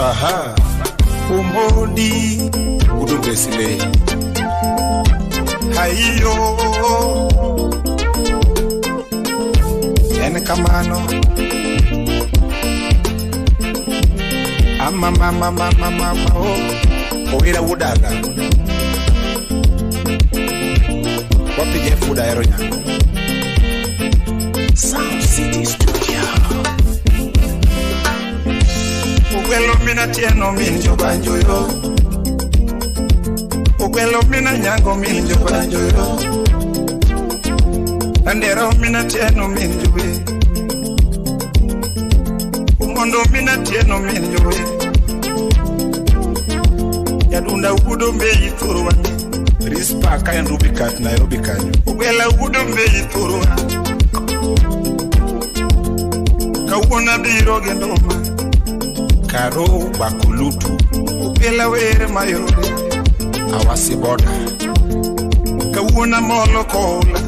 Aha. Umodi Udumbesile. Haiyo. En kamano. Ama mama mama mama oh. Owira udala. Wapi Jeff udaero nyango. Sound City Studio. Ogwelo mina tieno min jobanjo yo. Ogwelo mina nyango min jobanjo yo. Andero mina tieno min jobe. Umondo mina tieno min jobe. Yadunda ugudo mbeyi turuwa. Rispa kayan Rubikat Nairobi kanyo. Ogwela ugudo mbeyi turuwa. Kawuona biro gendoma. Karo bakulutu. Ogwela were mayore. Awasi boda. Kawuona molo kola.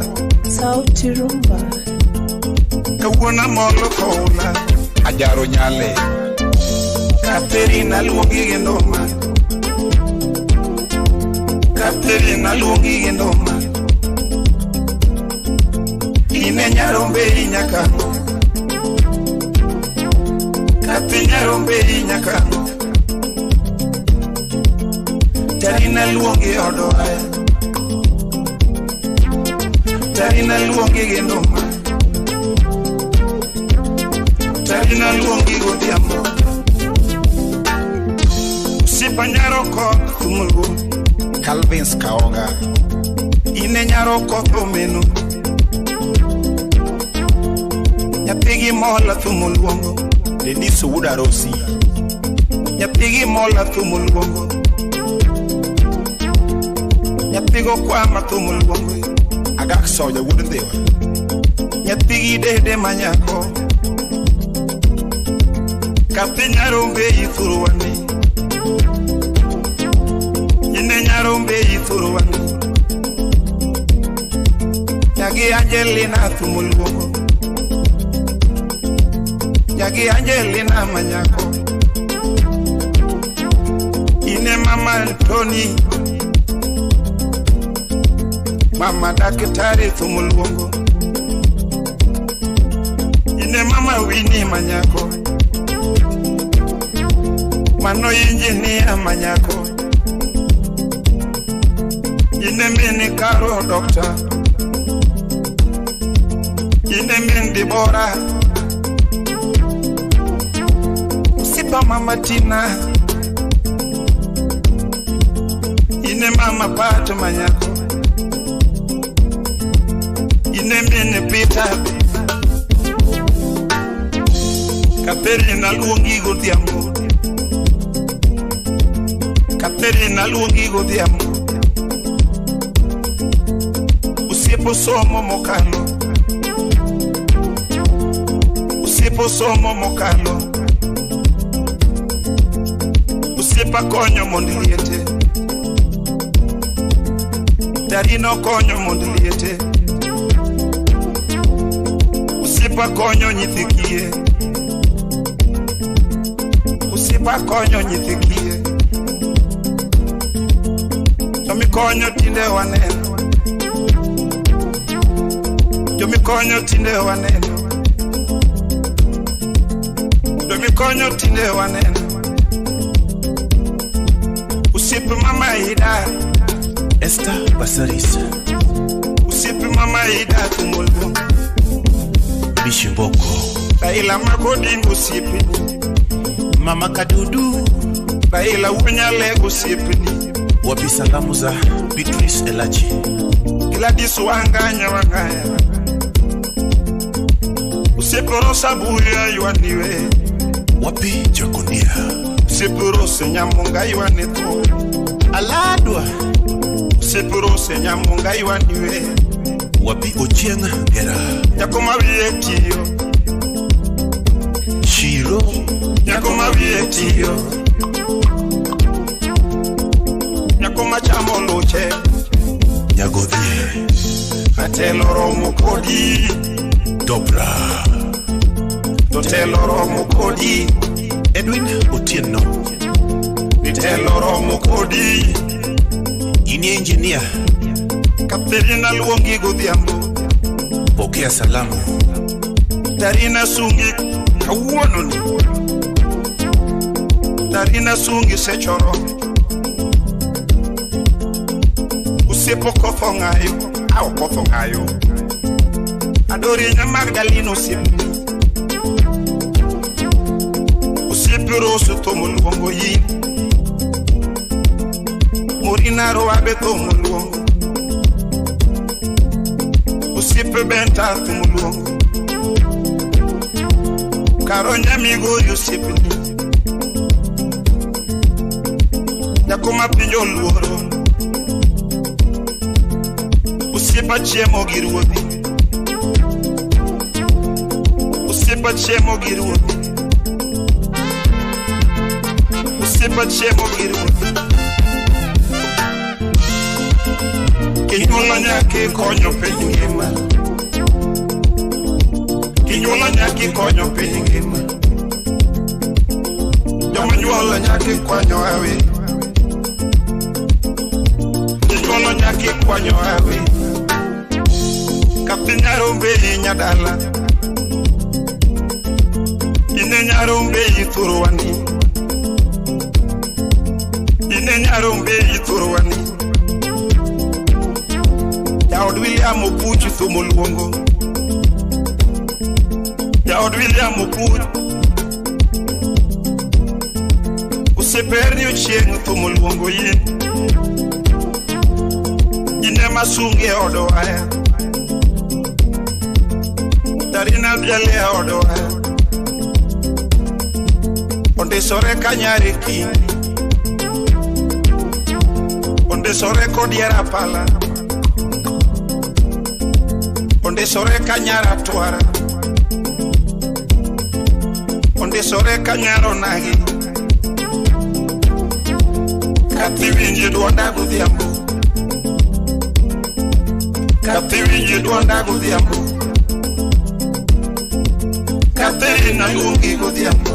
Sauti rumba. Kawuona molo kola. Ajaro nyale. Katerina luongi gendoma. Katerina luongi gendoma. Ine nyarombe inyakano. Kati nyarombe inyakano. Tarina luongi odoa. Tarina luongi gendoma. Tarina luongi godhiambo. Usipa nyaro koth thumluo. Calvins Kaoga. Ine nyaro koth omeno. Nyathigi mola thumo luongo. Denis Wudarosi. Nyathigi mola thumo luongo. Nyathigo kwama thumo luongo. Agak soja wuod Ndhiwa. Nyathigi dede manyako. Kathi nyarombe ithuruwani. Ine nyarombe ithuruwani. Nyagi Angelina thumo luongo. Nyagi Angelina manyako. Ine mama Antoni. Mama daktari thumo luongo. Ine mama Winnie manyako. Mano injinia manyako. Ine mini karo doctor. Ine min Dibora. Usipa mama Tina. Ine mama Pato manyako. Ine mini Peter. Katerina luongi godhiambo. Katerina luongi godhiambo. Usiepo somo mokalo. Usiepo somo mokalo. Usiepa konyo mondo liete. Darino konyo mondo liete. Usiepa konyo nyithi kiye. Usiepa konyo nyithi kiye. Jomikonyo tinde waneno. Jomikonyo tinde waneno. Jomikonyo tinde waneno. Usiepe mama Ida. Esther Basarisa. Usiepe mama Ida tumoluongo. Bishimboko. Raila Makodingo usiepeni. Mama Kadudu. Raila Unyalego usiepeni. Wapi salamu za Beatrice Elachi. Gladys Wanganya Wangaya. Usiepe Buya yuaniwe. Wapi Jakonia. Usiepe Nyamunga yuaneto. Aladwa. Usiepe Nyamunga yuaniwe. Wapi Ochieng Gera. Nyakoma wiye tiyo. Shiro. Nyakoma wiye tiyo. Nyakoma chamo luche. Nyagodhie. Atelo romo kodi. Dobra. Totelo romo kodi. Edwin Otieno. Nitelo romo kodi. Inie engineer. Katerina luongi godhiambo. Pokea salamu. Tarina sungi kawuono ni. Tarina sungi sechoro. Usiepo kotho ng'ayo, au kotho ng'ayo. Adori nya Magdalene osiepni. Osiepe Roso to moluongo yin. Morina Roabe to moluongo. Osiepe Benta to moluongo. Karo nyamigori osiepni. Nyako ma piny oluoro. Osiepa chiemo gi ruodhi. Osiepa chiemo gi ruodhi. Osiepa chiemo gi ruodhi. Kinyuolo nyaki konyo piny ngima. Kinyuolo nyaki konyo piny ngima. Joma nyuolo nyaki kwanyo hawi. Kinyuolo nyaki kwanyo hawi. Kapi nyarombe nyadala. Ine nyarombe ithurwani. Ine nyarombe ithurwani. Jaod William Opuch thumo luongo. Jaod William Opuch. Osieperni ochieng' thumo luongo yin. Ine masungi e od waya. Tarina biale e od waya. Ondisore ka nyari kiny. Ondisore kodier apala. Ondisore ka nyar atwara. Ondisore ka nyar onagi. Kathi winji duonda godhiambo. Kathi winji duonda godhiambo. Katherina luongi godhiambo.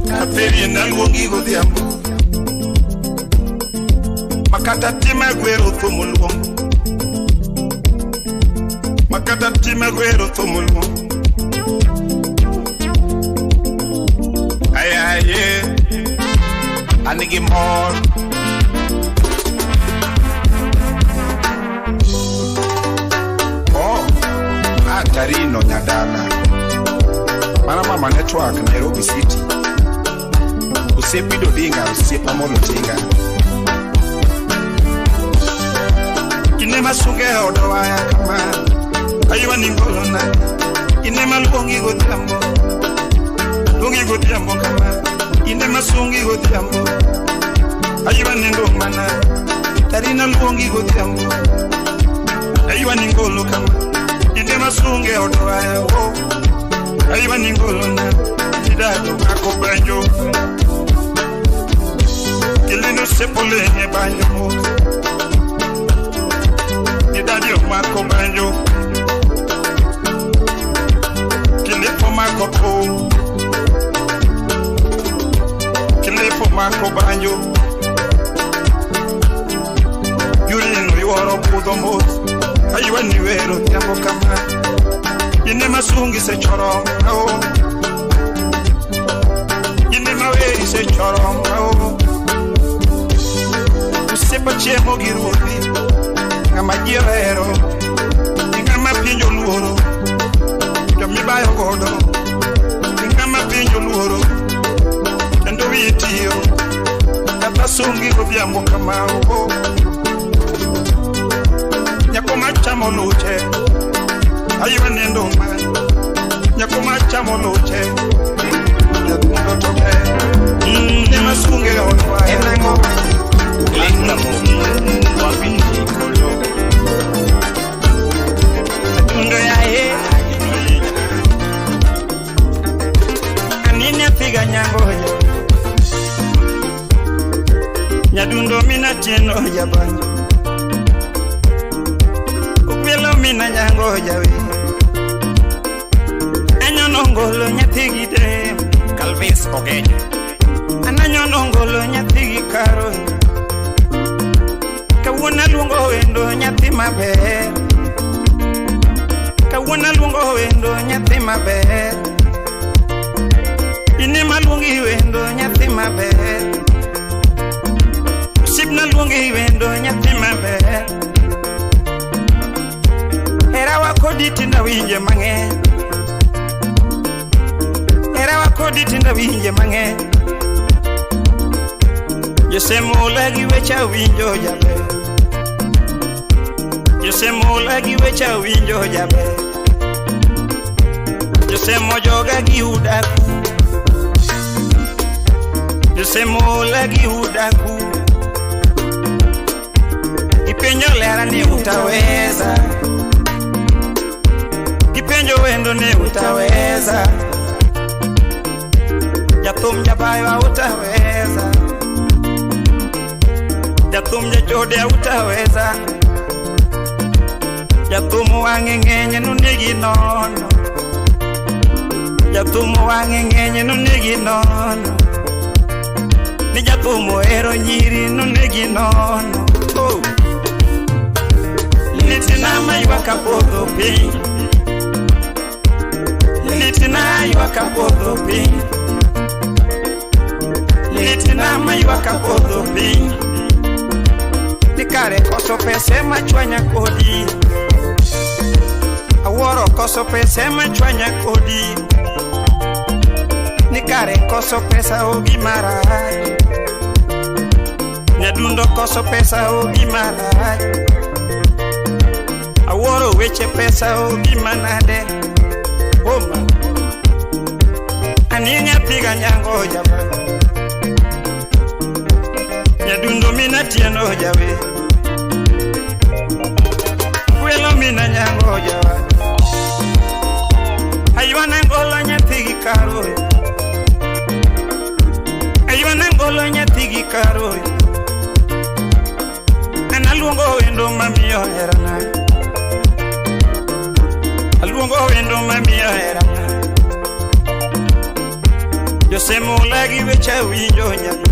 Katherina luongi godhiambo. Makata tima gwero thumo luongo. Makata tima gwero thumo luongo. Aye aye, an gi mor. Oh, Tarino nyadala. Mana mama network Nairobi City. Osiepi Dodinga, osiep Amolo Tinga. Ine masunge e od waya kama. Aywa ni ngolona. Ine maluongi godhiambo. Luongi godhiambo kama. Ine masungi godhiambo. Aywa ni ndomana. Tarina luongi godhiambo. Aywa ni ngolo kama. Ine masunge od waya oh. Aywa ni ngolona. Tidado mako banjo. Kilino sepole nye banjo mo. Tidado mako banjo. Kilipo mako po. Kilipo mako banjo. Yurino yuoro budho mos. Aywa ni wero tiambo kama. Ine masungi se choro oh. Ine maweri se choro oh. Osiepa chiemo gi ruodhi. Ng'ama ji ohero. Ng'ama piny oluoro. Jomibayo godo. Ng'ama piny oluoro. Kendo wiyi tiyo. Kata sungi godhiambo kama oh. Nyako machamo luche. Aywa ni nduma. Nyako machamo luche. Jadundo to ber. Ne masunge od waya. Enang'o? Wapi kolo. Adundo yae. Anine piga nyangoja. Nyadundo mina tieno jabanjo. Okwelo mina nyangoja we. Anyono ngolo nyathi gide. Grace Ogenya. Ananyono ngolo nyathi gi karo. Kawuono aluongo wendo nyathi maber. Kawuono aluongo wendo nyathi maber. In ema aluongi wendo nyathi maber. Osiepna luongi wendo nyathi maber. Herawa kodi tinda winje mang'eny. Herawa kodi tinda winje mang'eny. Josemola gi weche awinjo jaber. Josemola gi weche awinjo jaber. Josemo joga gi udaku. Josemola gi udaku. Gipenjo lera ni utaweza. Gipenjo wendo ni utaweza. Jathum jabayo utaweza. Jathum jachode utaweza. Jathum wang'e ng'eny nonegi nono. Jathum wang'e ng'eny nonegi nono. Ni jathum ohero nyiri nonegi nono. Oh. Litina maywak apodho piny. Litina ywak apodho piny. Litina maywak apodho piny. Ni kare koso pesa ema chwanya kodi. Awuoro koso pesa ema chwanya kodi. Ni kare koso pesa o gima rach. Nyadundo koso pesa o gima rach. Awuoro weche pesa o gima nade. Oma. Ani nyathi ga nyango jaba. Nyadundo mina tieno jawe. Kwelo mina nyango jawa. Aywana ngolo nyathi gi karo. Aywana ngolo nyathi gi karo. An aluongo wendo mamiyo herana. Aluongo wendo mamiyo herana. Josemola gi weche awinjo nyathi.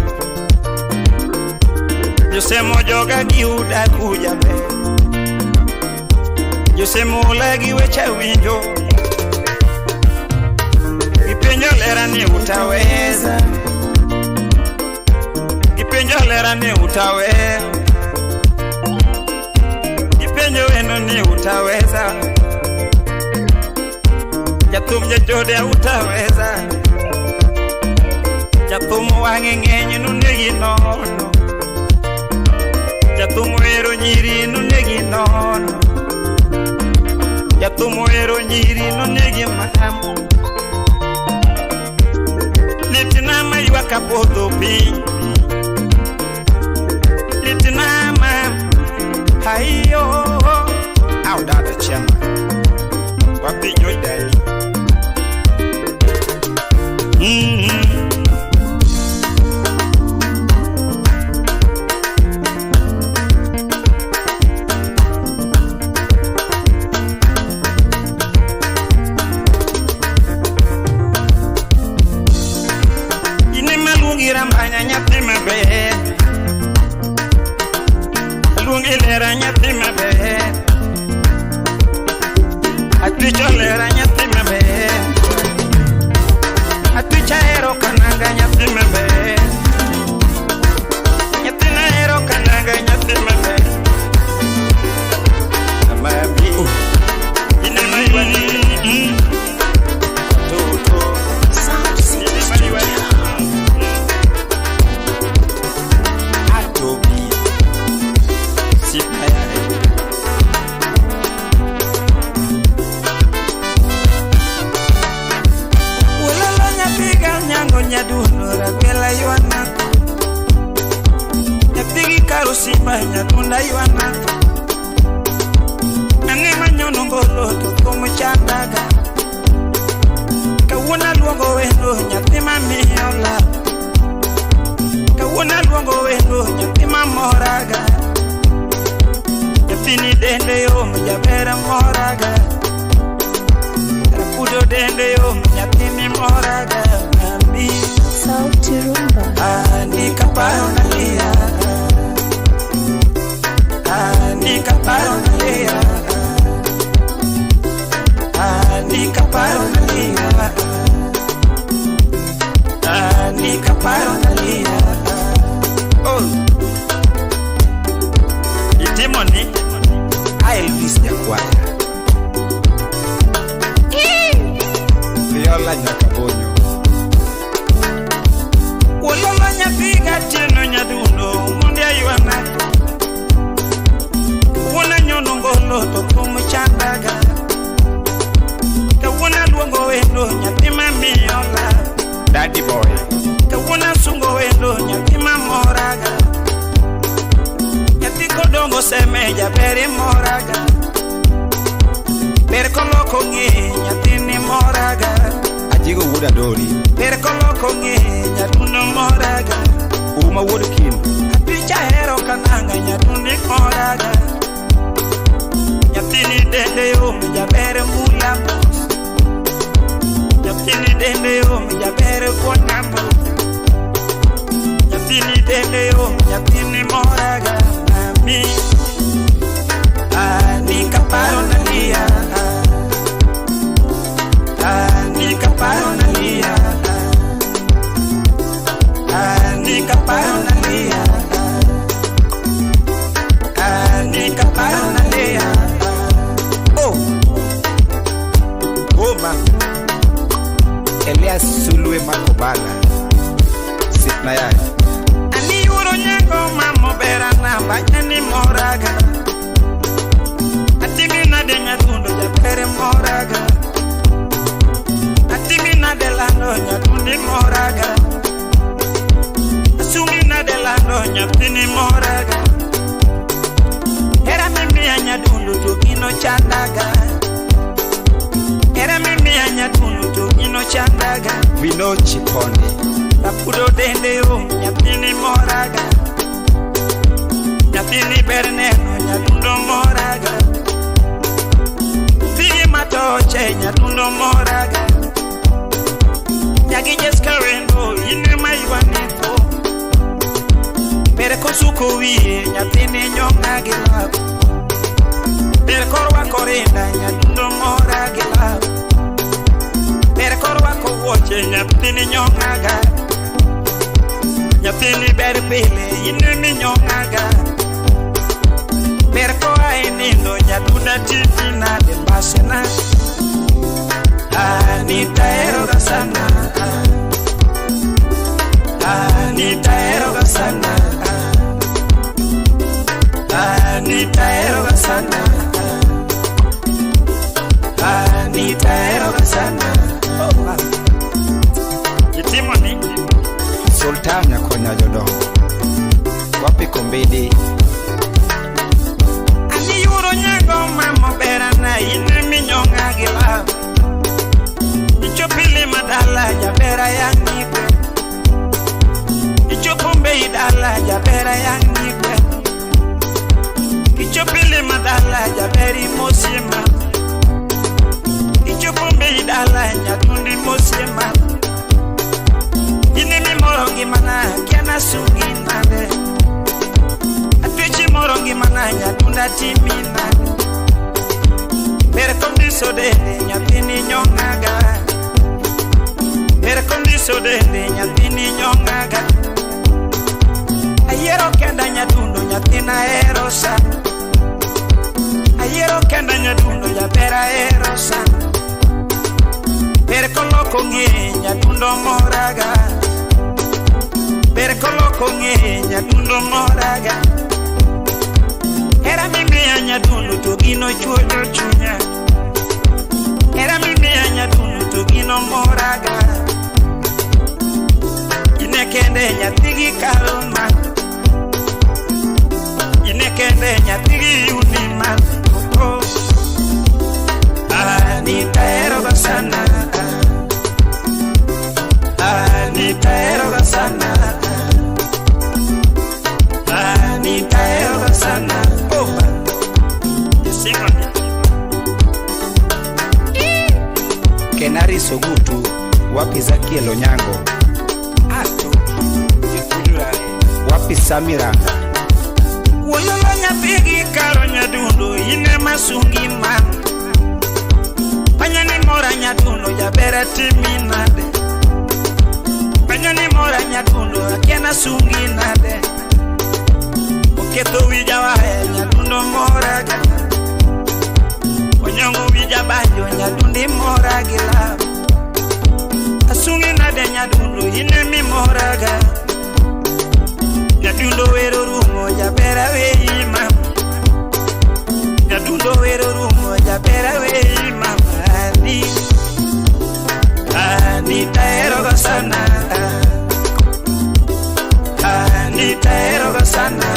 Josemo joga gi udaku jaber. Josemola gi weche awinjo. Gipenjo lera ni utaweza. Gipenjo lera ni utaweza. Gipenjo wendo ni utaweza. Jathum jachode utaweza. Jathum wang'e ng'eny nonegi nono. Jathum ohero nyiri nonegi nono. Jathum ohero nyiri nonegi mamo. Litina maywak apodho piny. Litina ma haiyo. Au dada chema. Wapi joy dali. In ema aluongi rambanya nyathi maber. Aluongi lera nyathi maber. Atwicho lera nyathi maber. Atwicho ahero kananga nyathi maber. Nyathina ahero kananga nyathi maber. Mami. In ema ywani. Toto. Sound City In ema ywani. Studio. Atobi. Sipayare. Ulolo nyathi ga nyango nyadundo ragwela ywana. Nyathi gi karo simba nyadunda ywana. Ane manyono ngolo to thum chandaga. Kawuono aluongo wendo nyathi mamiyo lal. Kawuono aluongo wendo nyathi mamoraga. Nyathini dende yom jaber moraga. Rapudo dende yom nyathini moraga. Mami. Wolala nyaka bonyo. Wololo nyathi gatieno nyadundo mondi aywana. Wuona nyono ngolo to kum chandaga. Kawuono aluongo wendo nyathi mamiyola. Daddy boy. Kawuono asungo wendo nyathi mamoraga. Nyathi kodongo seme jaber imoraga. Ber koloko ng'e nyathini moraga. Ajigo wuod Adori. Ber koloko ng'e nyadundo moraga. Uma wuod Kim. Apicha hero kananga nyadundi moraga. Nyathini dende yom jaber mula mos. Nyathini dende yom jaber kuona mos. Nyathini dende yom nyathini moraga. Mami nikaparo nalia. Nikaparo nalia. Nikaparo nalia. Nikaparo nalia. Oh. Goma. Elias Sulwe Makobala. Sitnayai. Ani yuro nyago mamo berana banyani moraga. Atimina de nyadundo japere moraga. Atimina de lando nyadundi moraga. Asumina de lando nyathini moraga. Era mimia nyadundo to gino chandaga. Era mimia nyadundo to gino chandaga. Vino Chikonde. Rapudo dende yo nyathini moraga. Nyathini ber neno nyadundo moraga. Figi matoche nyadundo moraga. Nyagi Jeska wendo ine mayuanito. Ber kosuko wiye nyathini nyong'a gi lab. Ber korwako rinda nyadundo mora gi lab. Ber korwako wuoche nyathini nyong'a ga. Nyathini ber pile ine minyong'a ga. Ber koa e nindo nyadunda titi nade mbasena. Nitaeroga sana. Nitaeroga sana. Nitaeroga sana. Nitaeroga sana. Oh, itimo ni Sultan nyakonya jodongo. Wapi Kombidi. Ani yuro nyago mamo berana ine minyong'a gi lab. Ichopo ilima dala jabera yang nikwe. Ichopo mbei dala jabera yang nikwe. Ichopo ilima dala jaberi mosiema. Ichopo mbei dala nyadundi mosiema. Ine mimoro ngimana kiana sungi nade. Atwechi moro ngimana nyadunda timi nade. Ber kondiso dende nyathini nyong'aga. Ber kondiso dende nyathini nyong'aga. Ayiero kenda nyadundo nyathina ahero sana. Ayiero kenda nyadundo jaber ahero sana. Ber koloko ng'e nyadundo moraga. Ber koloko ng'e nyadundo moraga. Hera mimiya nyadundo to gino chuoyo chunya. Hera mimiya nyadundo to gino moraga. Ine kende nyathi gi kalma. Ine kende nyathi gi unima. Oh. Nitaeroga sana. Nitaeroga sana. Nitaeroga sana. Oh. Kenari Sogutu. Wapi Zakiel Onyango. Ato. Wapi Samiranga. Wololo nyathi gi karo nyadundo ine masungi man. Panyani mora nyadundo jaber atimi nade. Panyani mora nyadundo akiana sungi nade. Oketho wija wae nyadundo moraga. Onyongo wija banjo nyadundi mora gi lab. nyadundo ine mimoraga. Nyadundo wero rumo jabera wei mama. Nyadundo wero rumo jabera wei mama. Ani Anita erogo sana. Anita erogo sana.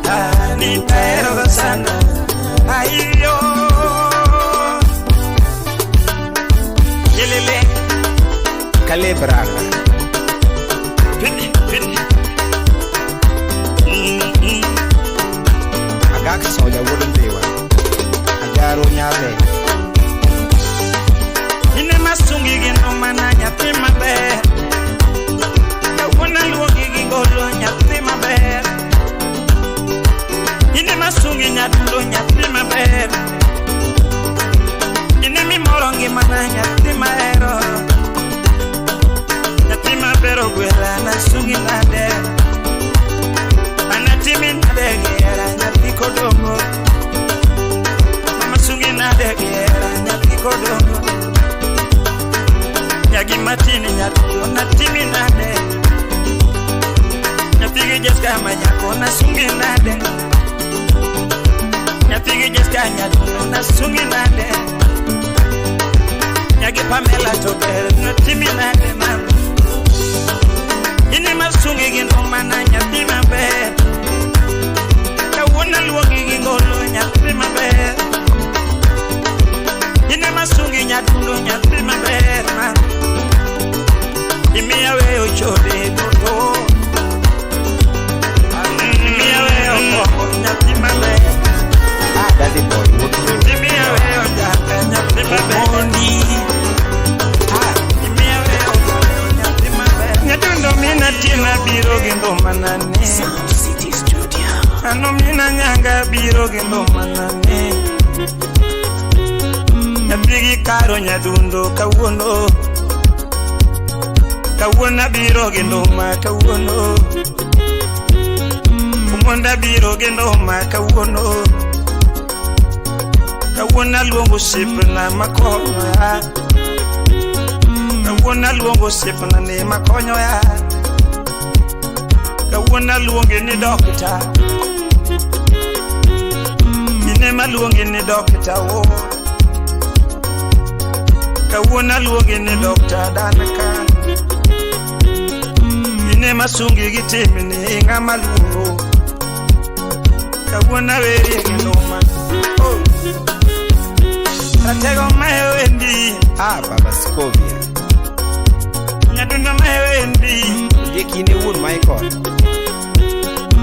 Anita erogo sana. Ayo Yelele Caleb Ranga. Pini pini. Agak Soja wuod Ndhiwa. Ajaro Nyale. Ine masungi gi nomana nyathi maber. Kawuono aluongi gi ngolo nyathi maber. Ine masungi nyadundo nyathi maber. Ine mimoro ngimana nyathi mahero. Nyathi maber ogwela nasungi nade. Anatimi nade gihera nyathi kodongo. Mama sungi nade gihera nyathi kodongo. Nyagi matini nyadundo natimi nade. Nyathi gi Jessica manyako nasungi nade. Nyathi gi Jessica nyadundo nasungi nade. Nyagi Pamela to ber natimi nade mama. Ine masungi gi nomana nyathi maber. Kawuono aluongi gi ngolo nyathi maber. Ine masungi nyadundo nyathi maber mama. Imiya weyo chode duto. Imiya weyo koko nyathi maber. Ah, Daddy Boy wuod Ndhiwa. Imiya weyo jaka nyathi maber. Omondi. Ah, Imiya weyo goyo nyathi maber. Nyadundo mina tina biro gi ngomana ne. Sound City Studio. Ano mina nyanga biro gi ngomana ne. Nyathi gi karo nyadundo kawuono. Kawuono abiro gi nduma kawuono. Omonda biro gi nduma kawuono. Kawuono aluongo osiepna makonyoya. Kawuono aluongo osiepna ni makonyoya. Kawuono aluongi ni dokta. Ine maluongi ni dokta wo. Kawuono aluongi ni dokta danaka. Ine masungi gi timni ng'ama luoro. Kawuono aweri gi nduma. Oh. Ratego maewendi. Ah, Baba Scovia. Nyadundo maewendi. Ondiek in e wuon Michael.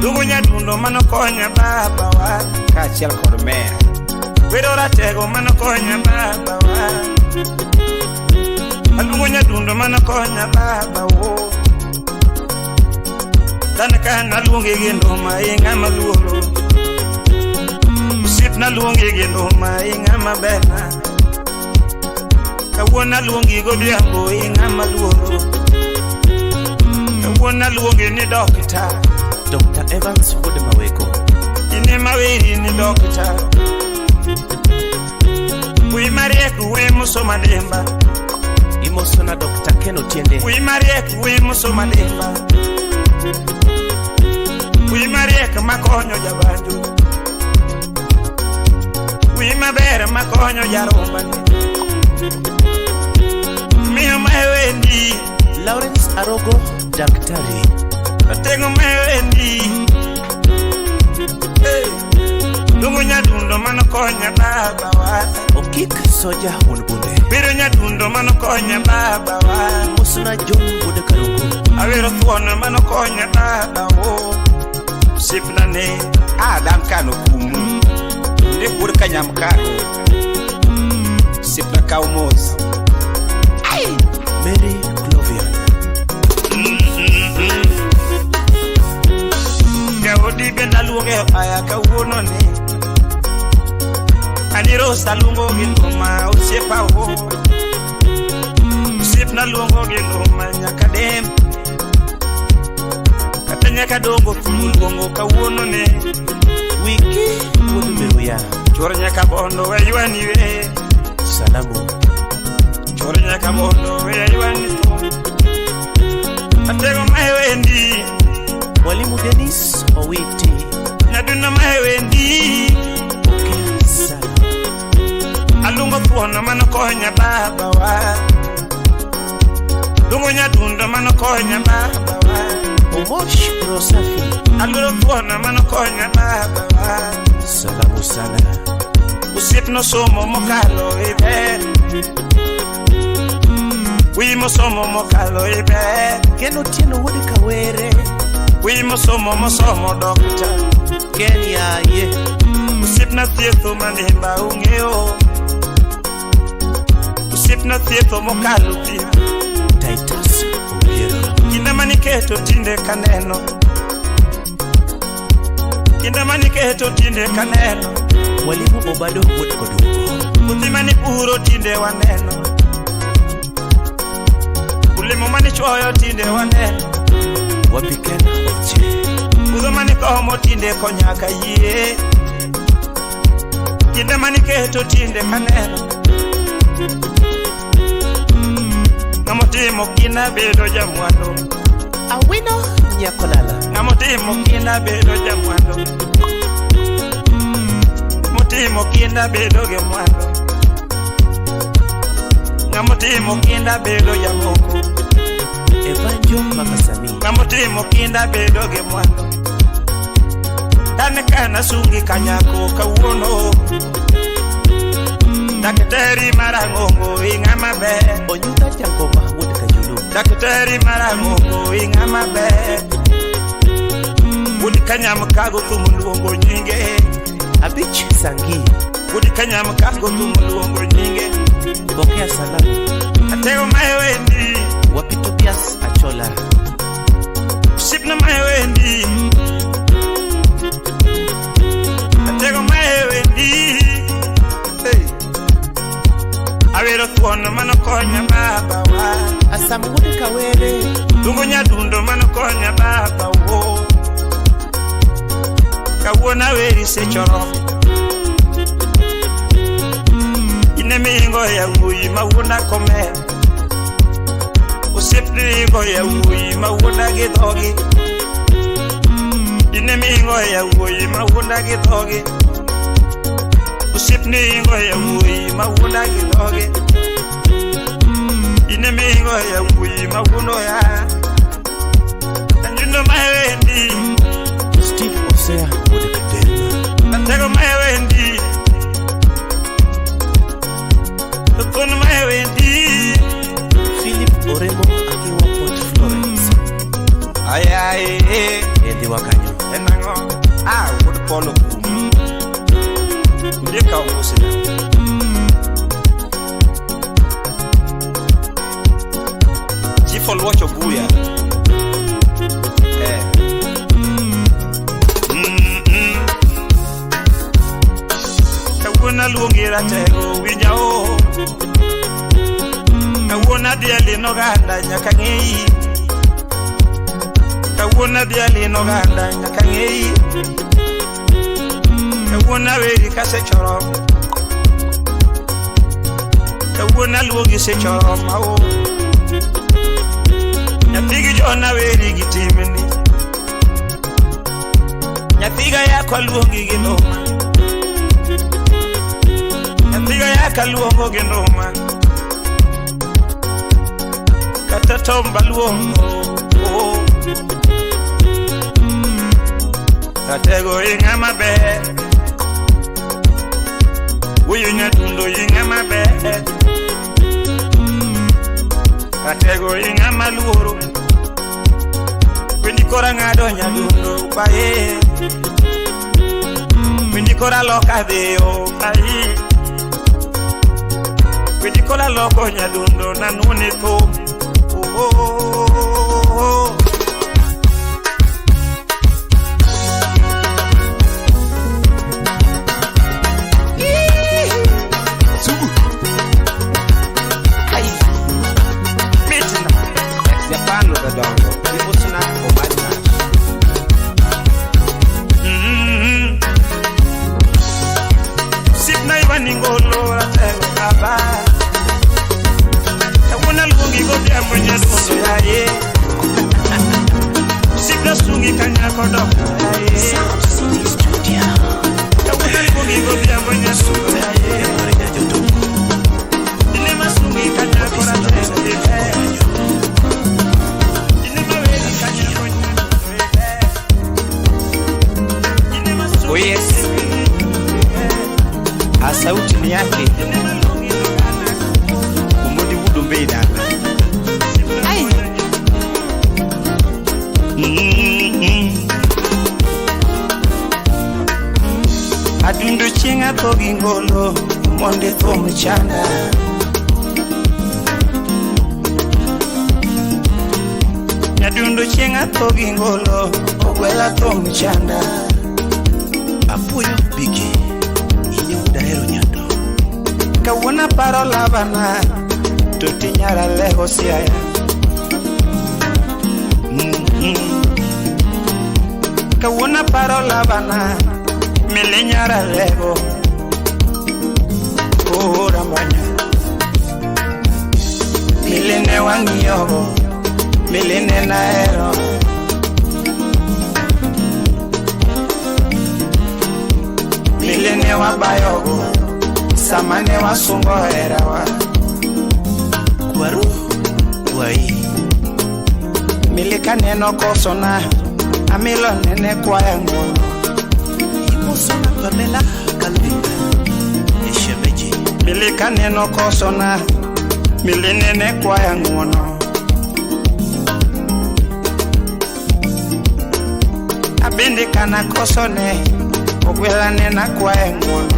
Dugu nyadundo manokonya baba wa. Kaachiel kod meya. Wero ratego manokonya baba wa. Aluongo nyadundo manokonya baba wo. Danaka naluongi gi nduma i ng'ama luoro. Osiepna luongi gi nduma i ng'ama berna. Kawuono aluongi godhiambo i ng'ama luoro. Kawuono aluongi ni dokta. Dr. Evans wuod Maweko. Ine maweri ni dokta. Wi mariek wi musoma dimba. Imosona Dr. Ken Otiende. Wi mariek wi musoma dimba. Wi mariek makonyo jabanjo. Wi maber makonyo jarumbani. Miyo maewendi. Lawrence Arogo, Daktari. Ratego maewendi. Hey. Dungu nyadundo manokonya baba wa. Okik Soja wuon Bunde. Biro nyadundo manokonya baba wa. Mosona John wuod Karungu. Awero thuon manokonya baba wo. Osiepna ne. Ah, Duncan Okumu. Ondiek wuod Kanyamkago. Osiepna kaw mos. Mary Clovian. Jaodi bende aluonge aya kawuono ni. Aniros aluongo gi ngoma osiepa wo. Osiepna luongo gi ngoma nyaka dem. Kata nyaka dongo luongo kawuono ni. Wiki wuod Meruya. Chwor nyaka bondo waywani we. Salamu. Chor nyaka mondo we aywani thum. Atego maewendi. Mwalimu Dennis Owiti. Nyadundo maewendi. Pokea sana. Alungo thuono manokonya babawa. Lungo nyadundo manokonya babawa. Omosh Rosafi. Aluro thuono manokonya babawa. Salamu sana. Osiepno somo mokalo iber. Wiyi mosomo mokalo iber. Ken Otieno wuod Kawere. Wiyi mosomo mosomo dokta. Kenya ye. Osiepna thietho manimba ung'eyo. Osiepna thietho mokalo thieth. Titus Obiero. Kinde maniketo tinde kaneno. Kinde maniketo tinde kaneno. Mwalimu Obado wuod Kodugo. Puothi manipuro tinde waneno. Olemo manichuoyo tinde waneno. Wapiken Oche. Puodho manikomo tinde konyaka yie. Kinde maniketo tinde kaneno. Ng'amotimo kinda bedo jamwandu. Awino Nyakolala. Ng'amotimo kinda bedo jamwandu. Motimo kinda bedo gi mwandu. Ng'amotimo kinda bedo jamoko. Evanjo Makasami. Ng'amotimo kinda bedo gi mwandu. An kana sungi kanyako kawuono. Daktari marang'ongo ing'ama ber. Onyuka Jangoma wuod Kajulu. Daktari marang'ongo ing'ama ber. Wuod Kanyamkago thum luongo nyinge. Abich Sangi. Wuod Kanyamkago thum luongo nyinge. Pokea salamu. Atego maewendi. Wapi Tobias Achola. Osiepna maewendi. Atego maewendi. Hey. Awero thuono manokonya babawa. Asam wuod Kawere. Dungo nyadundo manokonya baba wo. Kawuono aweri sechoro. Ine miingo ya wuoyi ma wuonda komer. Osiepni ingo ya wuoyi ma wuonda gi dhogi. Ine miingo ya wuoyi ma wuonda gi dhogi. Osiepni ingo ya wuoyi ma wuonda gi dhogi. Ine miingo ya wuoyi ma wuondo ya. Anjundo maewendi. Steve Osea wuod Kadem. Atego maewendi. Thuon maewendi. Philip Oremo akiwa Port Florence. Ayaye. Edhi wakanyo. En ang'o? Ah, wuod Polo kumu. Ondiek kawo mbusina. Chief Oluoch Obuya. Eh. Kawuono aluongi ratego winja o. Kawuono adhi alino oganda nyaka ng'eyi. Kawuono adhi alino oganda nyaka ng'eyi. Kawuono aweri kasechoro. Kawuono aluongi sechoro ma o. Nyathi gi John aweri gi timni. Nyathiga yako aluongi gi nduma. Nyathiga yako aluongo gi nduma. Kata tomba luongo. Oh. Ratego ing'ama ber. Wuoyo nyadundo ing'ama ber. Ratego ing'ama luoro. Winji kora ng'ado nyadundo bae. Winji kora loka dhiyo bae. Winji kora loko nyadundo nanuone thum. Oh, oh, oh, oh. Sugu. Ai. Mitna. Ex Japan Odongo. Giusna Omar Nash. Sipna iwaningolo ratego baba. atho gi ngolo mondo thum chanda. Nyadundo chieng' atho gi ngolo ogwela thum chanda. Apuoyo Bigi, in wuod Ahero Nyando. Kawuono aparo lavana to tinyara lego Siaya. Kawuono aparo lavana mili nyara lego Rambanya. Mili ne wang'iyogo, mili ne nahero. Mili ne wabayogo sama ne wasungo herawa. Kwaru Wai. Mili kaneno kosona amilo nene kwaya ng'uono. Imosona Pamela Calvin Eshemeji. Mili kaneno kosona mili nene kwaya ng'uono. Abende kana kosone ogwela nena kwaya ng'uono.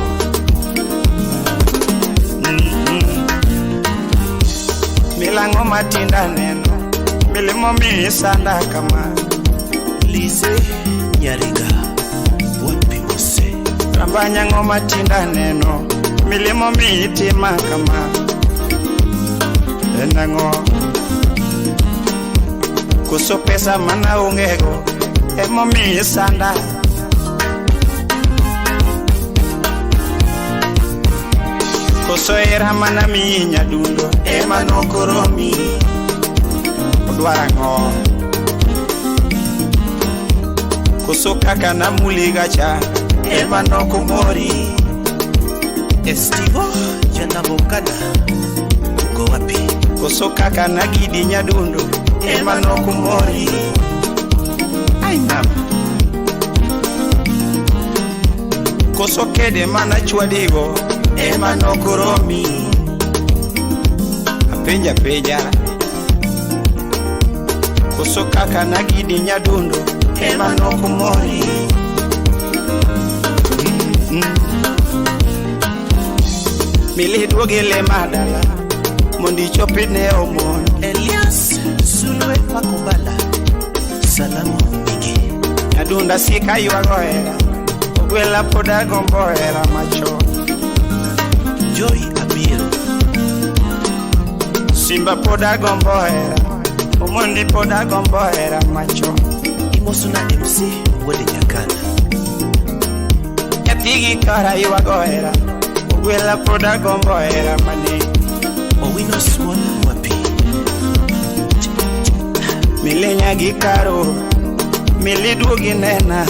Milango matinda neno mili momiyi sanda kama. Lize Nyariga wapi mose. Rambanya ng'o matinda neno mili momiyi tima kama. En ang'o? Koso pesa mana ongego emomiyi sanda. Koso hera mana miyi nyadundo ema nokoromi. Odwaro ang'o? Koso kaka namuli gacha ema nokomori. Estivo Janabokana uko wapi? Koso kaka nagidi nyadundo ema nokomori. Ai mama. Koso kede mana chwadigo ema nokoromi. Apenja penja. Koso kaka nagidi nyadundo ema nokomori. Mili duogi le madala mondo ichopi ne omon. Elias Sulwe Pakobala salamu Bigi. Nyadunda sika ywago hera ogwela pod agombo hera machon. Joy Abiro. Simba pod agombo hera Omondi pod agombo hera machon. Imosona MC wuod Nyakana. Nyathigi kara ywago hera ogwela pod agombo hera mane. Owino Small wapi? Mili nyagi karo mili duogi nena.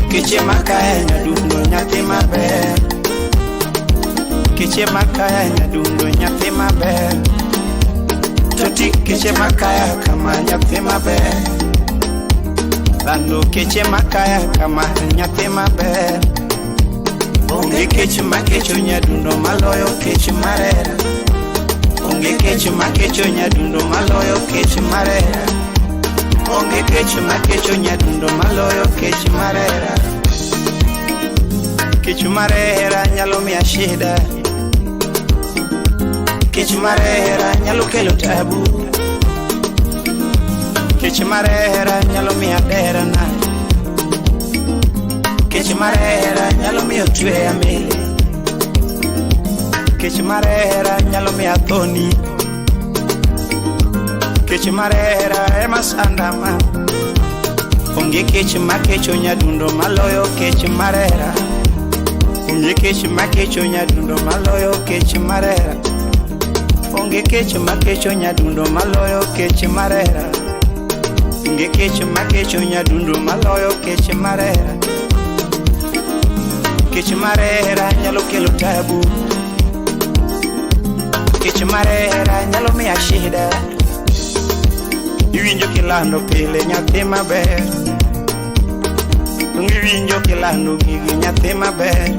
Keche makaya nyadundo nyathi maber. Keche makaya nyadundo nyathi maber. Toti keche makaya kama nyathi maber. Lando keche makaya kama nyathi maber. Onge kech makecho nyadundo maloyo kech marera. Onge kech makecho nyadundo maloyo kech marera. Onge kech makecho nyadundo maloyo kech marera. Kech marera nyalo miya shida. Kech marera nyalo kelo tabu. Kech marera nyalo miya derana. Kech marera nyalo miyo tweya mele. Kech marera nyalo miya thoni. Kech marera ema sandama. Onge kech makecho nyadundo maloyo kech marera. Onge kech makecho nyadundo maloyo kech marera. Onge kech makecho nyadundo maloyo kech marera. Onge kech makecho nyadundo maloyo kech marera. Kech marera nyalo kelo tabu. Kech marera nyalo miya shida. Iwinjo kilando pile nyathi maber. Iwinjo kilando gigi nyathi maber.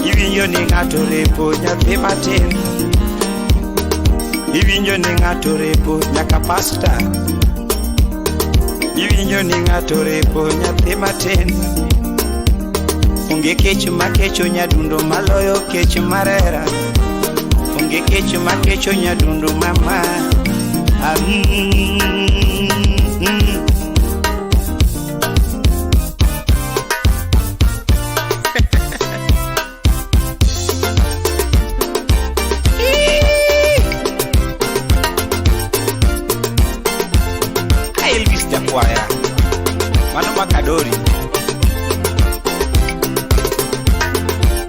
Iwinjo ni ng'ato repo nyathi matin. Iwinjo ni ng'ato repo nyaka pasta. Awinjo ni ng'ato repo nyathi matin. Onge kech makecho nyadundo maloyo kech marera. Onge kech makecho nyadundo mama. Ah, mm, mm. Elvis Jakwaya. Mano Makadori.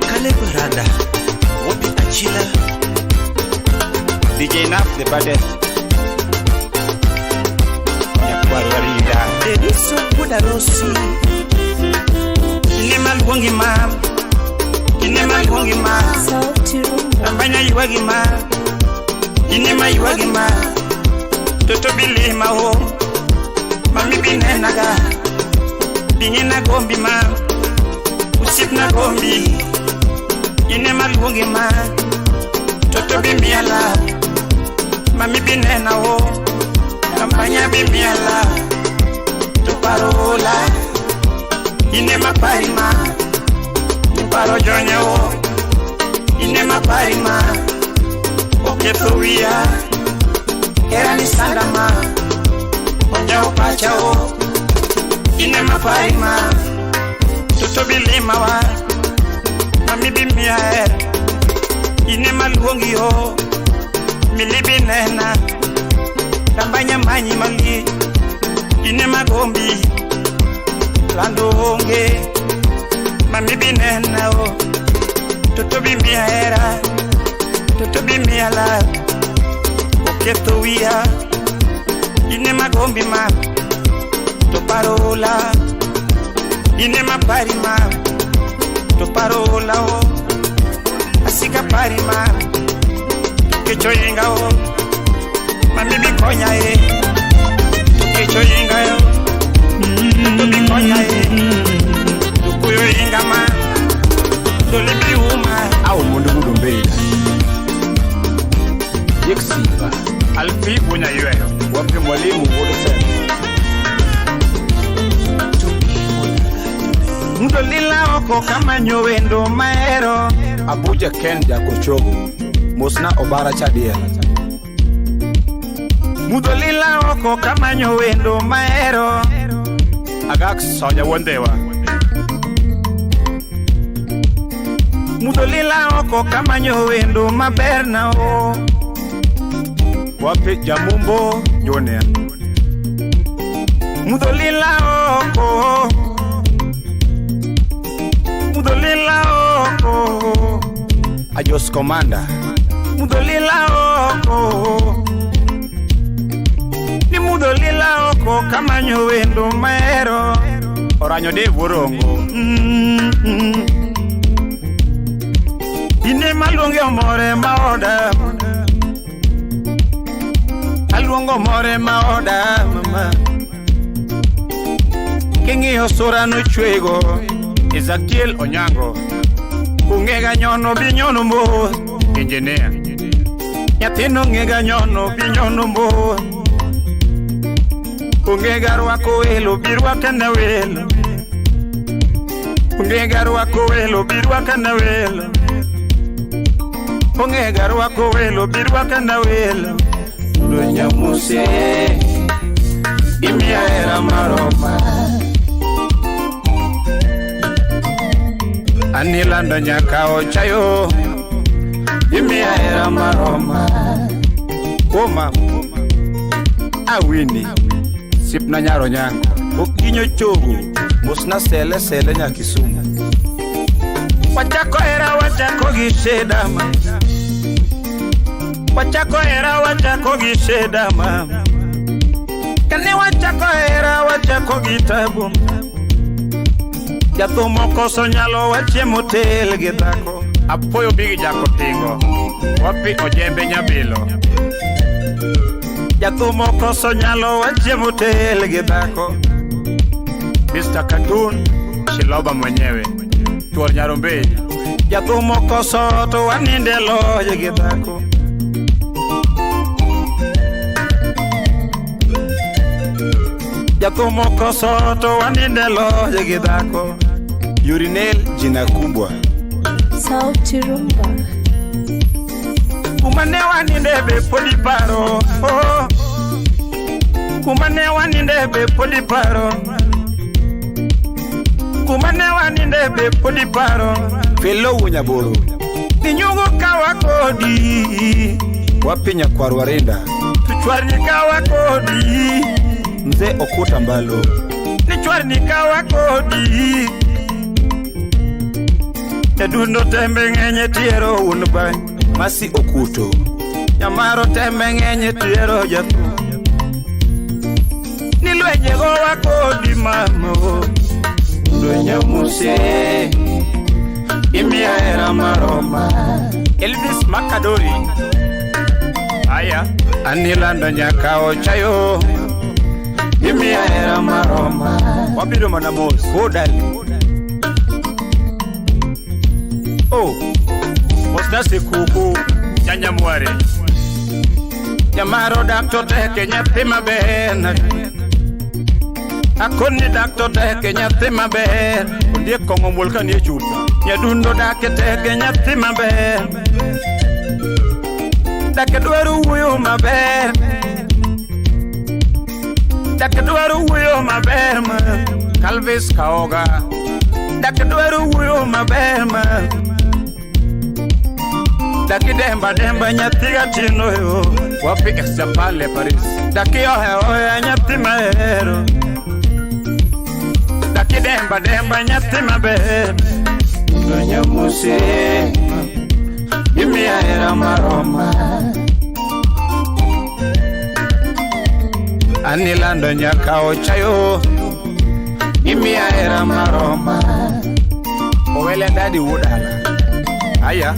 Caleb Rada, Wobi Achila, DJ Naf the baddest. Nyakwar Warida. Deniso Budarosi, Kinde maluongi ma. Kinde maluongi ma. Sauti Rumba. Ambanya ywagi ma. Kinde ma ywagi ma. Toto bilima o. Mami binenaga. Bingena gombi ma. Usipna gombi. Kinde maluongi ma. Toto bimiala. Mami binena o. Ambanya bimiala. To parola. Ine mapari ma. Paro jonya o. Ine mapari ma. Oketho wiya. Hera ni sanda ma. Ojawo pacha o. Ine mapari ma. Toto bilima wa. Mami bimiya hera. Ine maluongi o. Mili binena. Tambanya manyi mali. Ine magombi. Lando onge. Mami binena o. Toto bimiya hera. Toto bimiya love. Oketho wiya. Ine magombi ma. To parola. Ine mapari ma. To parola o. Asika pari ma. To kecho inga o. Mami bikonya e. To kecho inga yo. To bikonya e. To kuyo inga ma. To libi uma. Awo mundu gudombela. Yek Simba. Alfi Wunya Yweyo. Wapi mwalimu wuod Seme. Mudho lila oko kamanyo wendo mahero. Abuja Ken Jakochogo. Mosna Obara Chadiel. Mudho lila oko kamanyo wendo mahero. Agak Soja Wondewa. Mudho lila oko kamanyo wendo maber na o. Wapi Jamumbo Junior. Mudho lila oko. Mudho lila oko. Ajos Commander. Mudho lila oko. Ni mudho lila oko kamanyo wendo mahero. Oranyo Dave Wurongo. Mm, mm. Ine maluonge omore maoda. Aluongo more maoda mama. King'iyo sura nochwego. Ezekiel Onyango. Ong'ega nyono bi nyono mos. Engineer. Nyathino ng'ega nyono bi nyono mos. Ong'ega rwako welo bi rwakana welo. Ong'ega rwako welo bi rwakana welo. Ong'ega rwako welo bi rwakana welo. Dunya muse imiya hera maroma. Anilando nyaka ochayo. Imiya hera maroma. Koma Awini. Sipna Nyaro Nyango. Okinyo Chogo. Mosna Sele Sele nya Kisumu. Wachako hera wachako gi shida ma. Wachako hera wachako gi shida ma. Kane wachako hera wachako gi tabu. Jathum okoso nyalo wachiemo tel gi dhako. Apuoyo bigi jako tingo. Wapi Ojembe Nyabilo. Jathum okoso nyalo wachiemo tel gi dhako. Mr. Cartoon Shiloba mwenyewe. Tuor Nyarombe. Jathum okoso to waninde loje gi dhako. Jathum okoso to waninde loje gi dhako. Urinel jina kubwa. Sauti Rumba. Kuma ne waninde be pod iparo. Oh. Kuma ne waninde be pod iparo. Kuma ne waninde be pod iparo. Felo wunyaboro. Ninyugo kawa kodi. Wapi nyakwar Warinda. Tuchwarni kawa kodi. Mzee Okuta Mbalo. Nichwarni kawa kodi. Jadundo tembe ng'eny tiero un bany. Masi Okuto. Nyamaro tembe ng'eny tiero jathum. Ni lwenje gowa kodi mamo. Lwenye muse. Imiya hera maroma. Elvis Makadori. Aya. Anilando nyaka ochayo. Imiya hera maroma. Wabiro mana mos. Kodali. Oh. Mosnasi kuku. Nyanyamware. Nyamaro dak to teke nyathi maber. Akoni dak to teke nyathi maber. Ondiek kong'o muol ka nie chupa. Nyadundo dak teke nyathi maber. Dak dwaro wuoyo maber. Dak dwaro wuoyo maber ma. Calvis Kaoga. Dak dwaro wuoyo maber ma. Dak demba demba nyathi gatino yo. Wapi ex-Japan le Paris. Dak ohe ohe nyathi mahero. Dak demba demba nyathi maber. Nyamuse. Imiya hera maroma. Anilando nyaka ochayo. Imiya hera maroma. Owele dadi wudala. Aya.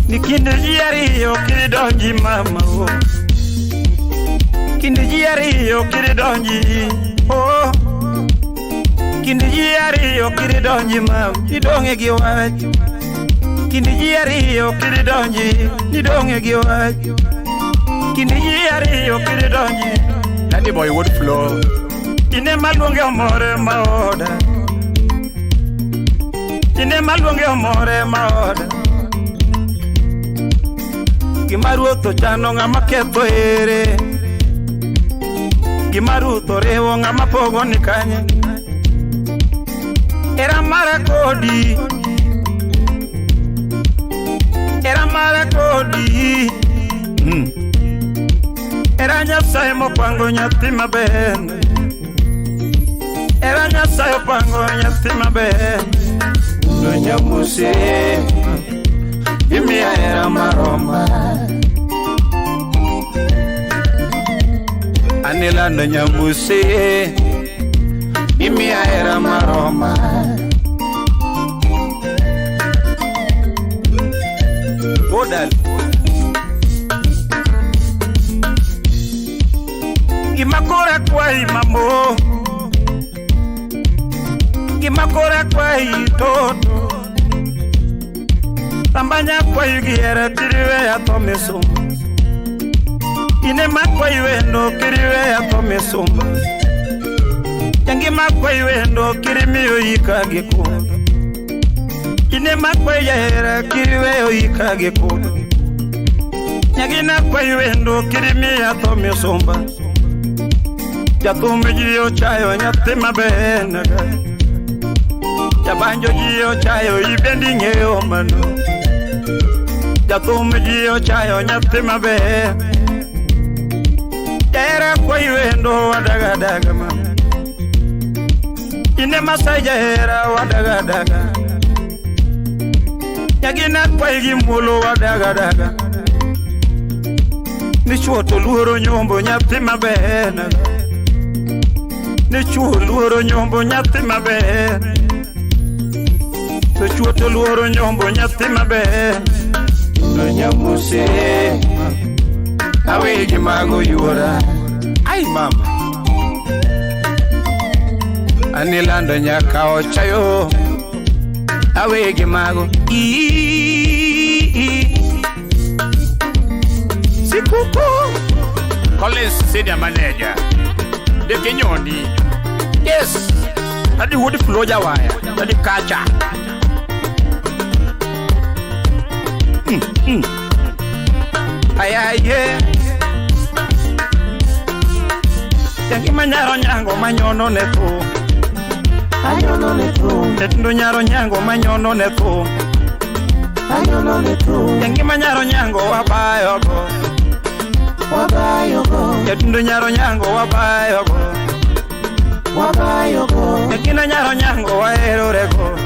Ni kinde ji ariyo kidonji mama o. Kinde ji ariyo kidonji oh. Kinde ji ariyo kidonji mama idong'e gi wach. Kinde ji ariyo kidonji idong'e gi wach. Kinde ji ariyo kidonji. Daddy boy wood flow. Ine maluonge omore maoda. Ine maluonge omore maoda. Gima ruoth ochano ng'ama ketho ere. Gima ruoth oriwo ng'ama pogo ni kanye. Era mara kodi. Era mara kodi. Era Nyasaye mopango nyathi maber. Era Nyasaye opango nyathi maber. Nyamuse. Imiya hera maroma. Anilando nyamuse. Imiya hera maroma. Kodali. Gima kora kwayi mamo. Gima kora kwayi toto. Tambanya kwayi gi hera kiriwe ya tho misumba. Ine makwayi wendo kiriwe ya tho misumba. Jangima kwayi wendo kirimiyo ika gi kudho. Ine makwayi jahera kiriweyo ika gi kudho. Nyagina kwayi wendo kirimiya tho misumba. Jathum ji ochayo nyathi maber naga. Jabanjo ji ochayo ibendi ng'eyo mano. Jathum ji ochayo nyathi maber. Jahera kwayi wendo wadaga daga mama. Ine Masai jahera wadaga daga. Nyagina kwayi gi muolo wadaga daga. Ni chuo to luoro nyombo nyathi maber naga. Ni chuo luoro nyombo nyathi maber. To chuo to luoro nyombo nyathi maber. Nyamuse. Awegi mago yuora. Ai mama. Anilando nyaka ochayo. Awegi mago. Sikuku. Collins Senior Manager. Ondiek inyoni. Yes. Dadi wuod Flo jawaya. Dadi kacha. Ayaye. Jangima nyaro nyango manyono ne tho. Anyono ne tho. Jatindo nyaro nyango manyono ne tho. Anyono ne tho. Jangima nyaro nyango wabayogo. Wabayogo. Jatindo nyaro nyango wabayogo. Wabayogo. Jakina nyaro nyango waherorego.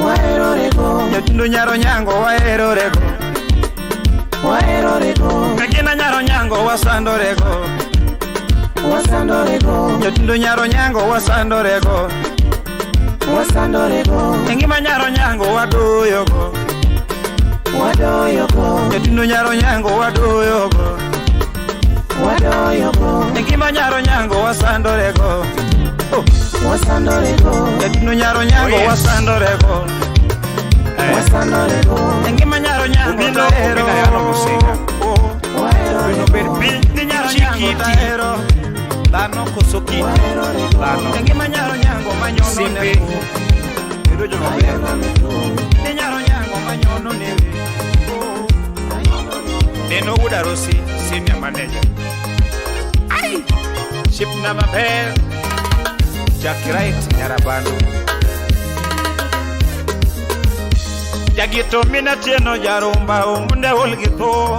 Waherorego. Jatindo nyaro nyango waherorego. Waherorego. Jakina nyaro nyango wasandorego. Wasandorego. Jatindo nyaro nyango wasandorego. Wasandorego. Engima nyaro nyango wadoyogo. Wadoyogo. Jatindo nyaro nyango wadoyogo. Wadoyogo. Engima nyaro nyango wasandorego. Oh. Wasandorego. Jatindo nyaro nyango Oh, yes. wasandorego. Wasandorego. Engima nyaro nyango Obino, tahero. Obino yano Musinga. Oh. Obino bed piny Ni nyaro nyango chikiti. tahero. Dhano koso kiti. Dhano. Engima nyaro nyango manyono ne Simbi. tho. Bedo joma ber. Ni nyaro nyango manyono ne we. Oh. Neno wuod Arosi, senior manager. Ai! Shipna maber. Jackie Wright Nyarabando. Jagito mina tieno jarumba omunde ol gi tho.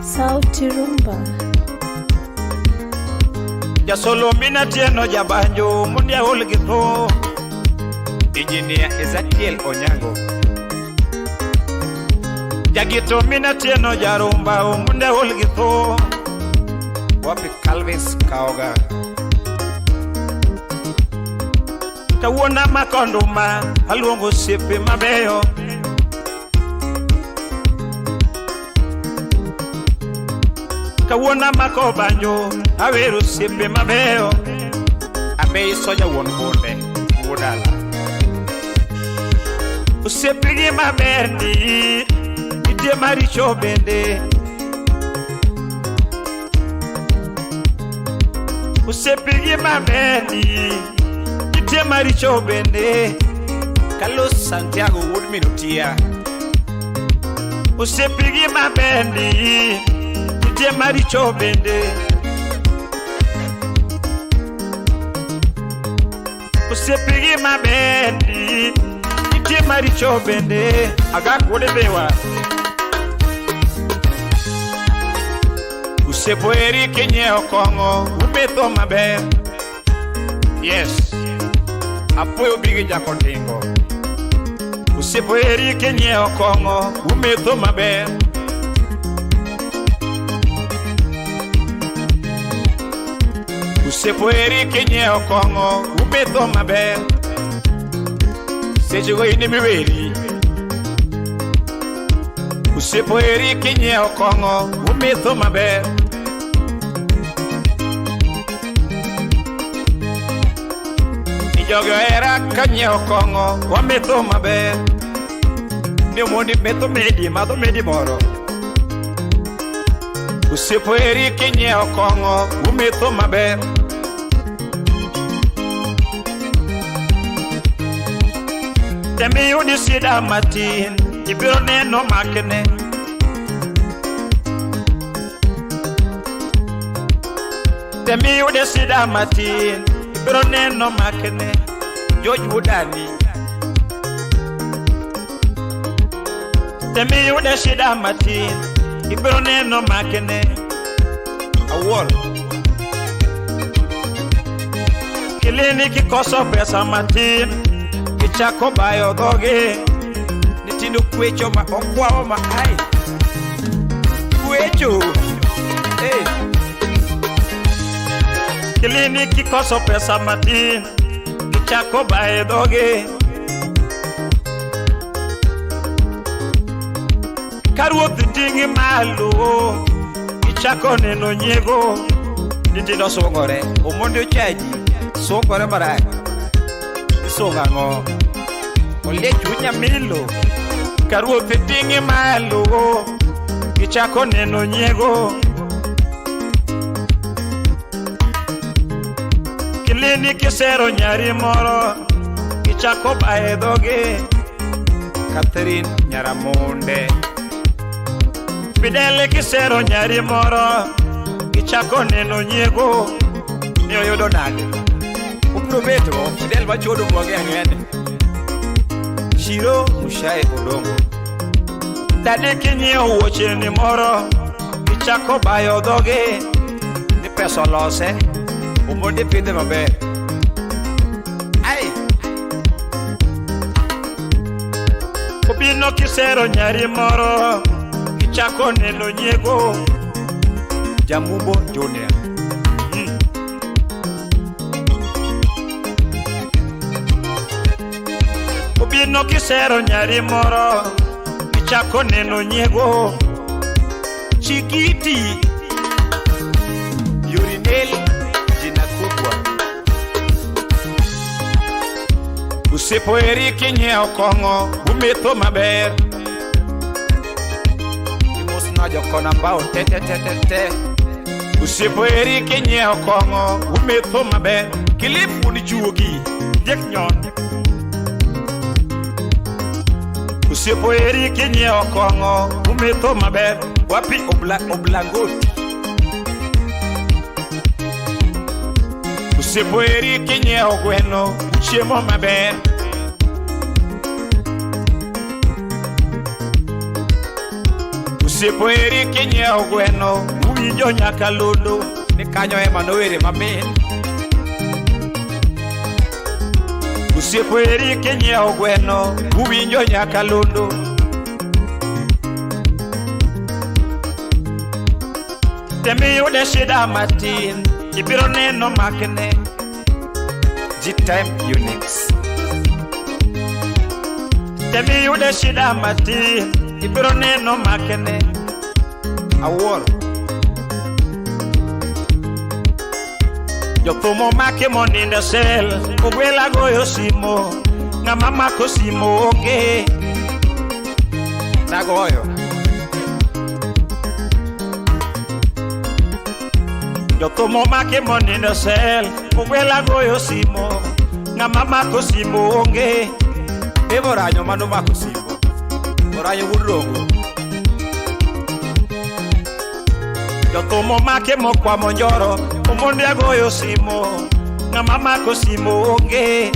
Sauti Rumba. Jasolo mina tieno jabanjo omunde ol gi tho. Engineer Ezekiel Onyango. Jagito mina tieno jarumba omunde ol gi tho. Wapi Calvis Kaoga. Kawuono amako nduma aluongo osiepe mabeyo. Kawuono amako banjo awero osiepe mabeyo. Abei Soja wuon bunde. Wuod dala. Osiepegi maber ndi nitie maricho bende. Osiepegi maber ndi nitie maricho bende. Carlos Santiago wuod Minutia. Osiepegi maber ndi nitie maricho bende. Osiepegi maber ndi nitie maricho bende. Agak wuod Dhiwa. Osiepo eri kinyiewo kong'o umetho maber. Yes. Apuoyo bigi jakotingo. Osiepo eri kinyiewo kong'o umetho maber. Osiepo eri kinyiewo kong'o umetho maber. Sechego in emiweri. Osiepo eri kinyiewo kong'o umetho maber. Jogi ohera kanyiewo kong'o wametho maber. Ni omondi metho medi madho medi moro. Osiepo eri kinyiewo kong'o umetho maber. Temiyudi sida matin ibiro neno makne. Temiyude sida matin ibiro neno makne. George Wudani. Temiyude sida matin ibiro neno makne. Awuor. Kilini kikoso pesa matin kichako bayo dhogi. Nyithindo kwecho ma okwawo ma ai. Kwecho. Hey. Kilini kikoso pesa matin kichako bayo dhogi. Ka ruoth ting'i malo ichako neno nyiego. Nyithindo sungore. Omondi ochaji. Sungore marach. Isungo ang'o? Oliech Nyamilo. Ka ruoth ting'i malo ichako neno nyiego. Elini kisero nyari moro ichako baye dhoge. Catherine Nyaramonde. Fidel kisero nyari moro ichako neno nyiego. Ni oyudo nade? Ubiro betgo, Fidel machodo mwange ang'wen. Shiro Mushae Odongo. Dadi kinyiewo wuocheni moro ichako bayo dhoge. Ni pesa olose, omondi pidhe maber. Ai! Obino kisero nyari moro ichako neno nyiego. Jamumbo Junior. Obino kisero nyari moro ichako neno nyiego. Chikiti. Urinel jina kubwa. Osiepo eri kinyiewo kong'o umetho maber. Imosna jokona mbao te te te te te. Osiepo eri kinyiewo kong'o umetho maber. Kilip wuon juogi diek nyon. Osiepo eri kinyiewo kong'o umetho maber. Wapi oblangoti. Osiepo eri kinyiewo gweno uchiemo maber. Osiepo eri kinyiewo gweno uwinjo nyakalondo. Ni kanyo ema nowere mamit. Osiepo eri kinyiewo gweno uwinjo nyakalondo. Temiyude shida matin ibiro neno makne. G-Time Unix. Temiyude shida matin ibiro neno makne. Awuoro. Jothum omaki monindo sel ogwela goyo simo ng'ama mako simo onge. Nagoyo. Jothum omaki monindo sel ogwela goyo simo ng'ama mako simo onge. Dave Oranyo manomako simo. Oranyo wuod Rongo. Jothum omaki mokwamo njoro omondi agoyo simo ng'ama mako simo onge.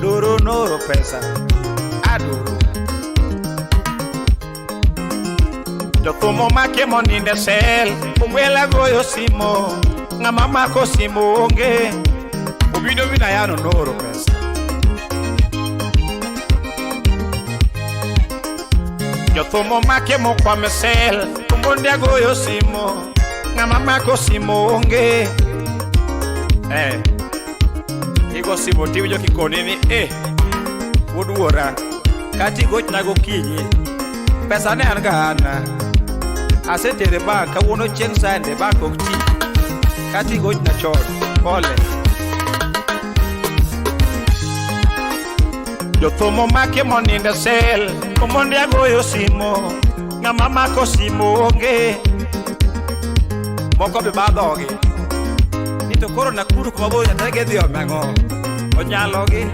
Doro nooro pesa. Adoro. Jothum omaki monindo e sel ogwela goyo simo ng'ama mako simo onge. Obido Vinayano nooro pesa. Jothum omaki mokwamo e sel omondi agoyo simo ng'ama mako simo onge. Igo simo tiwinjo kikoni ni wuod wuora kata igochna gokinyi pesa ne an ga ana asetere bank kawuono chieng' Sunday bank ok ti kata igochna chon pole. Jothum omaki monindo e sel omondi agoyo simo ng'ama mako simo onge. Moko be ba dhogi ni to koro Nakuru kuma bor nyaka gidhi ome ang'o onyalogi.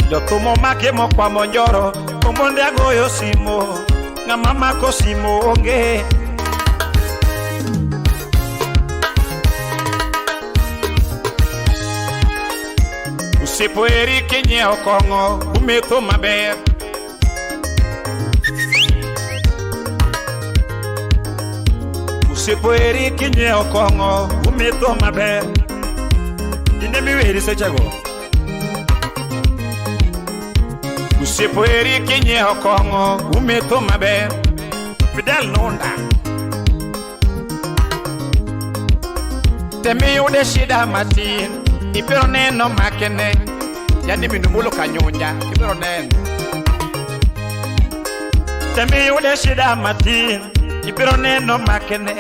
Jothum omaki mokwamo njoro omondi agoyo simo ng'ama mako simo onge. Osiepo eri kinyiewo kong'o umetho maber. Osiepo eri kinyiewo kong'o umetho maber. Ine miweri sechego. Osiepo eri kinyiewo kong'o umetho maber. Fidel Nunda. Temiyude shida matin ibiro neno makene. Yani minumulo kanyunya ibiro neno. Temiyude shida matin ibiro neno makene.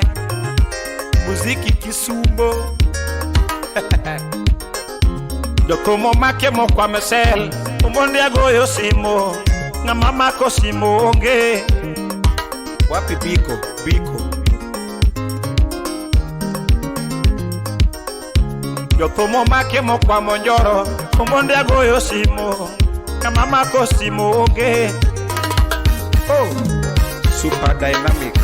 Muziki Kisumo. Jothum omaki mokwamo e sel omondi agoyo simo ng'ama mako simo onge. Wapi biko biko. Jothumo make mokwamo njoro, omonde agoyo simo, ng'ama mako simo onge. Oh, super dynamic.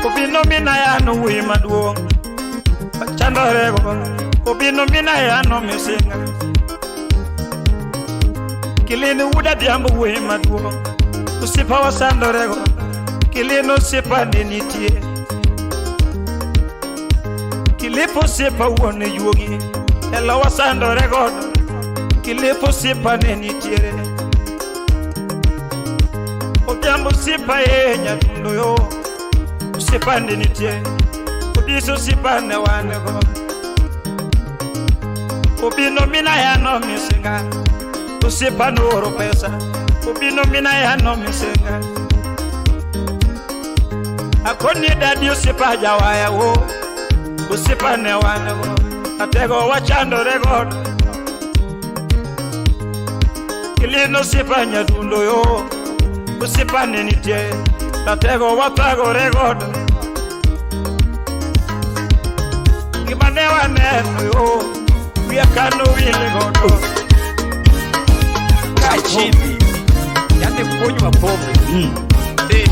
Obino mina yano wuoyi maduong', wachandorego. Obino mina yano misinga. Kilini wuod Adhiambo wuoyi maduong', osiepa wasandorego. Kilin osiepa ne nitie. Kilipo osiepa wuon juogi, elo wasandore godo. Kilipo osiepa ne nitiere. Odhiambo osiepa e nyadundo yo, osiepa ne nitie. Odiso osiepa ne wan go. Obino mina yano misinga, osiepa nooro pesa. Obino mina yano misinga. Akoni dadi osiepa jawaya wo, osiepa ne wan go. Atego wachandore godo. Kilino osiepa nyadundo yo, osiepa ne nitie. Atego wathagore godo. Gima ne waneno yo, wiya kano wil godo. Kaa chini, yaani kunywa pombe. Eh,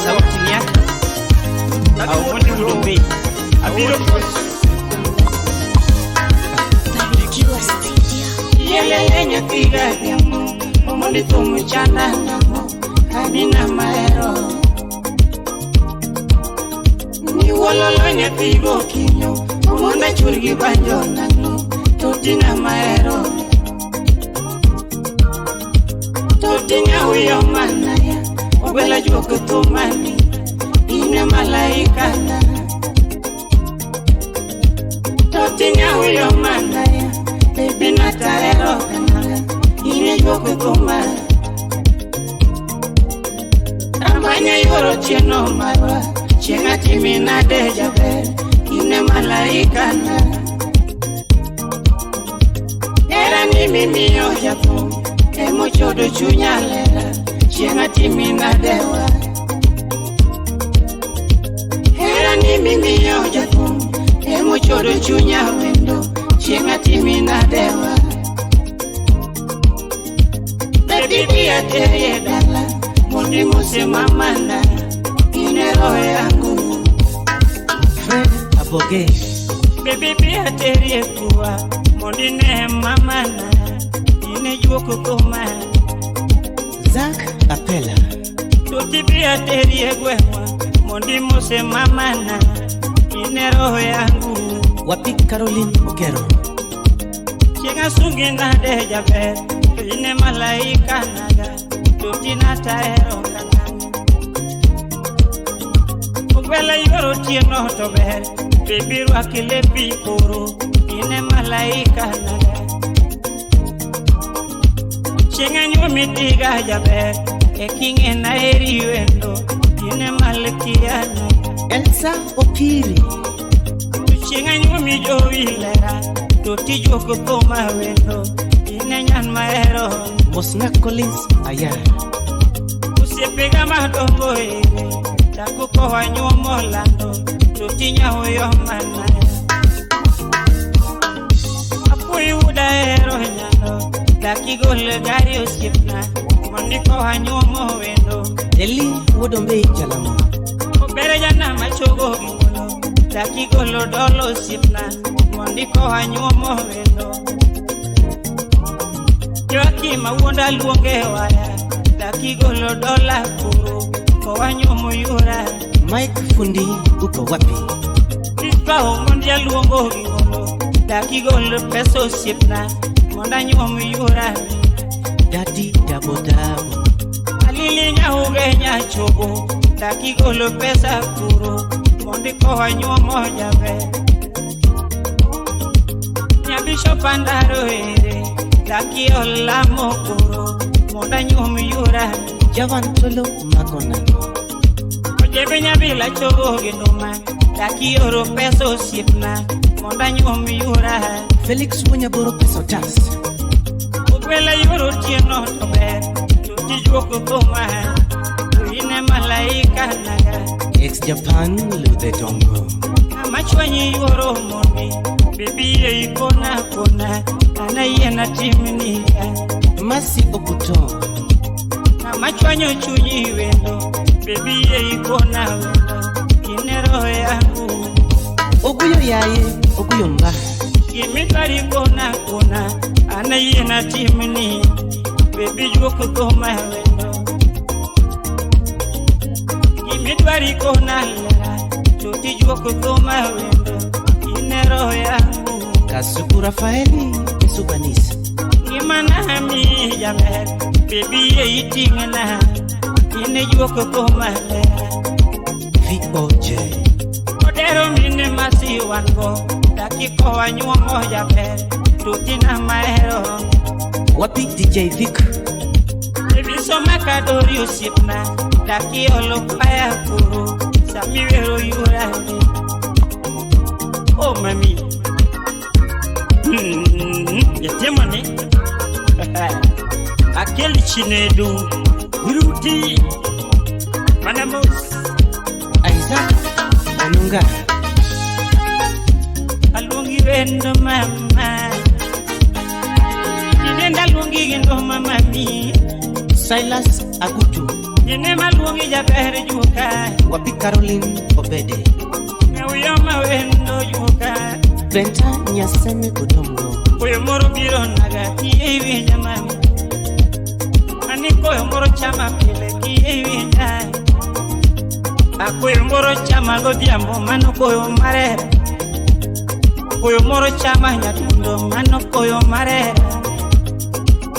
Sauti ni yako. Aumondi Udombe. Abiro Barikiwa Studio. Yelele nyathiga dhiambo, omondi thum chanda nang'o, amina mahero. Niwololo nyathi gokinyo, omonda chur gi banjo nang'o, totina mahero. Toti nyawiyo manaya, ogwela juok thumani, ine malaikana. Toti nyawiyo manaya, baby natahero kanaga, ine juok thuma. Amanya yuoro chieno marwa, chieng' atimi nade jaber, ine malaikana. Hera ni mimiyo jathum, emochodo chunya lela, chieng' atimi nadewa. Hera ni mimiyo jathum, emochodo chunya wendo, chieng' atimi nadewa. Baby bi ateri e dala, mondo imose mamana, in e roho yangu. Fred Aboge. Baby bi ateri e kua, mondo ine mamana, in e juok koma. Zak Apela. Toti bi ateri e gweng'wa, mondo imose mamana, in e roho yangu. Wapi Caroline Okero. Chieng' asungi nade jaber, to in e malaika naga, toti natahero kanang'o. Ogwela yuoro otieno to ber, baby rwak lepi koro, in e malaika naga. Chieng' anyuomi tiga jaber, e king'e naheri wendo, in e malkia naga. Elsa Opiri. Chieng' anyuomi jowi lera, to tijuok thuma wendo, in e nyan mahero. Mosna Collins Aya. Osiepega madongo ere, chako kowa nyuomo lando, to tinyauyo manaya. Apuoyo wuoda hero nyando, dak igol gari osiepna, mondo ikowa nyuomo wendo. Eli Wuodombe Jalamo. Obere jana machogo gi ngolo, dak igolo dolo osiepna, mondo ikowa nyuomo wendo. Joakim awuonda luonge waya, dak igolo dola kuro, kowa nyuomo yura. Mike Fundi uko wapi? Rispa omondi aluongo gi ngolo, dak igol pesa osiepna, mondo anyuom yura. Daddy Dabo Dabo. Alili nyauge nyachogo, dak igolo pesa kuro, mondo ikowa nyuomo jaber. Nyabisho pandaro ere, dak iolamo kuro, mondo anyuom yura. Javan Tolo Magonano. Ojebe nyabila chogo gi nduma, dak ioro pesa osiepna, mondo anyuom yura. Felix Wonyaboro pesa otas. Ogwela yuoro otieno to ber, to tijuok thuma, to in e malaika naga. Ex Japan Ludhe Dongo. Ng'ama chwanyi yuoro mondi bibi ye ikona kona ana yie na timniga Masi Obuto Ng'ama chwanyo chunyi wendo bibi ye ikona wendo ine roho yangu Oguyo yaye oguyo mba Gimidwari kona kona ana yie na timni baby juok thuma wendo Gimidwari kona lera to tijuok thuma wendo ine roho yangu Kasuku Rafaeli Esubanisa Gimana mi jaber baby ye iting'na ine juok thuma lera VOJ Odero mine masi wan go dakika wanyuomo jaber tutina mahero Wapi DJ Vic Baby soma kadori osiepna daki olo kwaya kuro sami wero yurani Oh mami Itimoni Akel Chinedu Ruti Manamos Isaac Onunga Aluongi wendo mama Inenda luongi gendo mama mi Silas Agutu Ine maluongi jaber juoka Wapi Caroline Obede Ng'eyo wendo juoka Brenta Nyaseme Kodongo Koyo moro biro naga kiye winja mami Ani koyo moro chama pile kiye winja Akoyo moro chama godhiambo mano koyo mare Koyo moro chama nyatundo mano koyo mare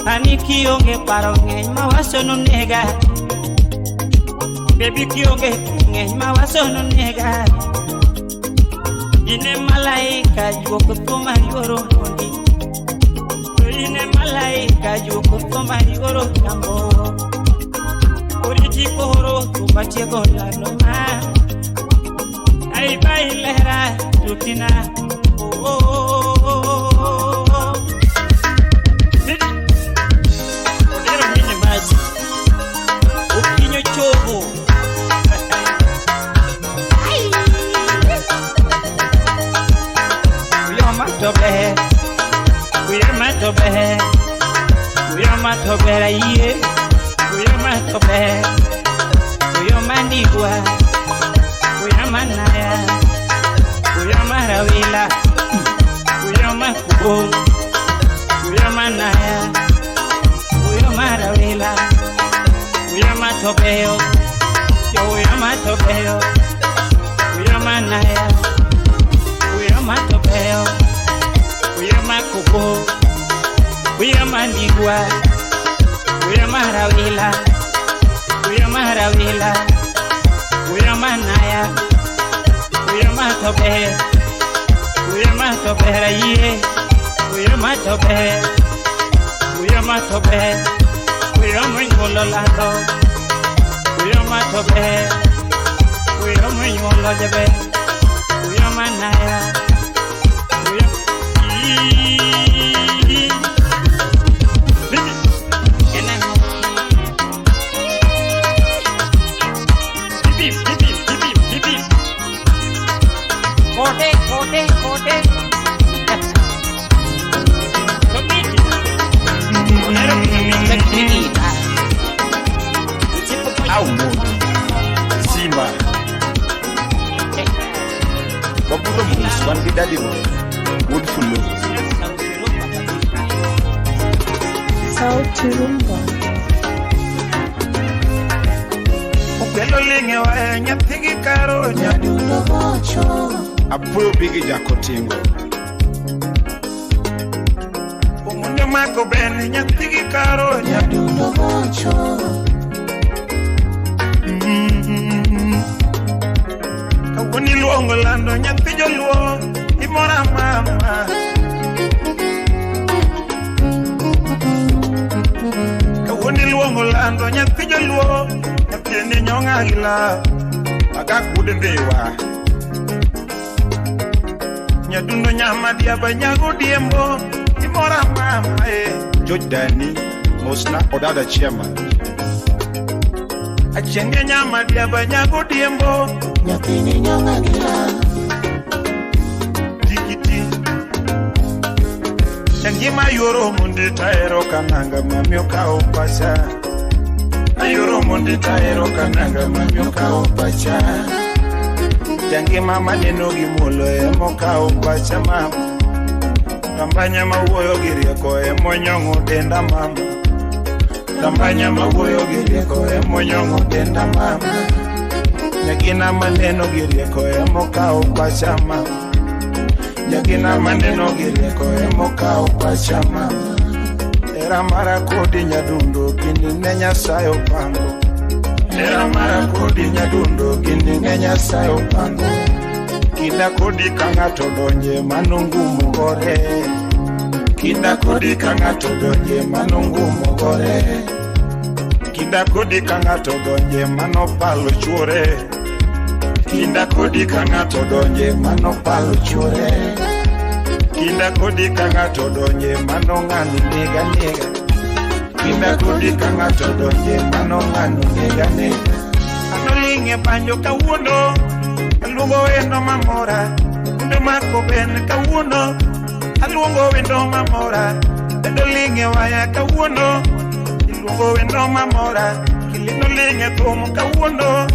Ani kionge paro ng'eny mawaso nonega Baby kionge ng'eny mawaso nonega Ine malaika juok thuma yuoro mondi Ine malaika juok thuma yuoro tambo Oriti koro thumba tieko lalo ma Ai bai lera tutina Oh oh oh oh Odero mine maji Okinyo chobo Tobe, we are tobe, we are tobe ye, we are tobe, we are mandigwa, we are manaya, we are marawila, we are makubo, we are manaya, we are marawila, we are tobeo, yo we are tobeo, we are manaya, we are tobeo. We are Makubo, we are Mandigua, we are Marawila, we are Marawila, we are Manaya, we are Matobe, we are Matobe, we are Matobe, we are Matobe, we are Mingololado, we are Matobe, we are Mingololabe, we are Manaya. Kote, kote, kote. Au mundo Simba Wabudo mus wan gi dadi go Wuod Fulu Sauti Rumba Okelo ling'e wa nyathi gi karo nyadundo gocho Apuoyo bigi jakotingo Omunyo mako bene nyathi gi karo nyadundo gocho Kawuono iluongo lando nyathi joluo imora mama Kawuono iluongo lando nyathi joluo nyathini nyong'a gi law Aga kude ndhiwa Nyadundo nyama diaba nyago diembo imora mama e George Dani mosna odada chairman Achienge nyama diaba nyago diembo Nyathini nyong'a gi law Jangima yoro mondi taero kananga mami okawo pacha. Ayoro mondi taero kananga mami okawo pacha. Jangima maneno gi muolo emokawo pacha mama. Tambanya mawuoyo gi rieko emonyong'o denda mama. Tambanya mawuoyo gi rieko emonyong'o denda mama. Nyagina maneno gi rieko emokawo pacha mama. Nyagina maneno gi rieko emokawo pacha mama. Hera mara kodi nyadundo gini ne Nyasaye opango. Hera mara kodi nyadundo gini ne Nyasaye opango. Kinda kodi ka ng'ato donje mano ngumu gore. Kinda kodi ka ng'ato donje mano ngumu gore. Kinda kodi ka ng'ato donje mano palo chuore. Kinda kodi ka ng'ato donje mano palo chuore. Kinda kodi ka ng'ato donje mano ng'ano nega nega. Kinda kodi ka ng'ato donje mano ng'ano nega nega. Anolinge banjo kawuono, aluongo wendo mamora. Ndo mako ben kawuono, aluongo wendo mamora. Endo linge waya kawuono, iluongo wendo mamora. Kilino linge thum kawuono,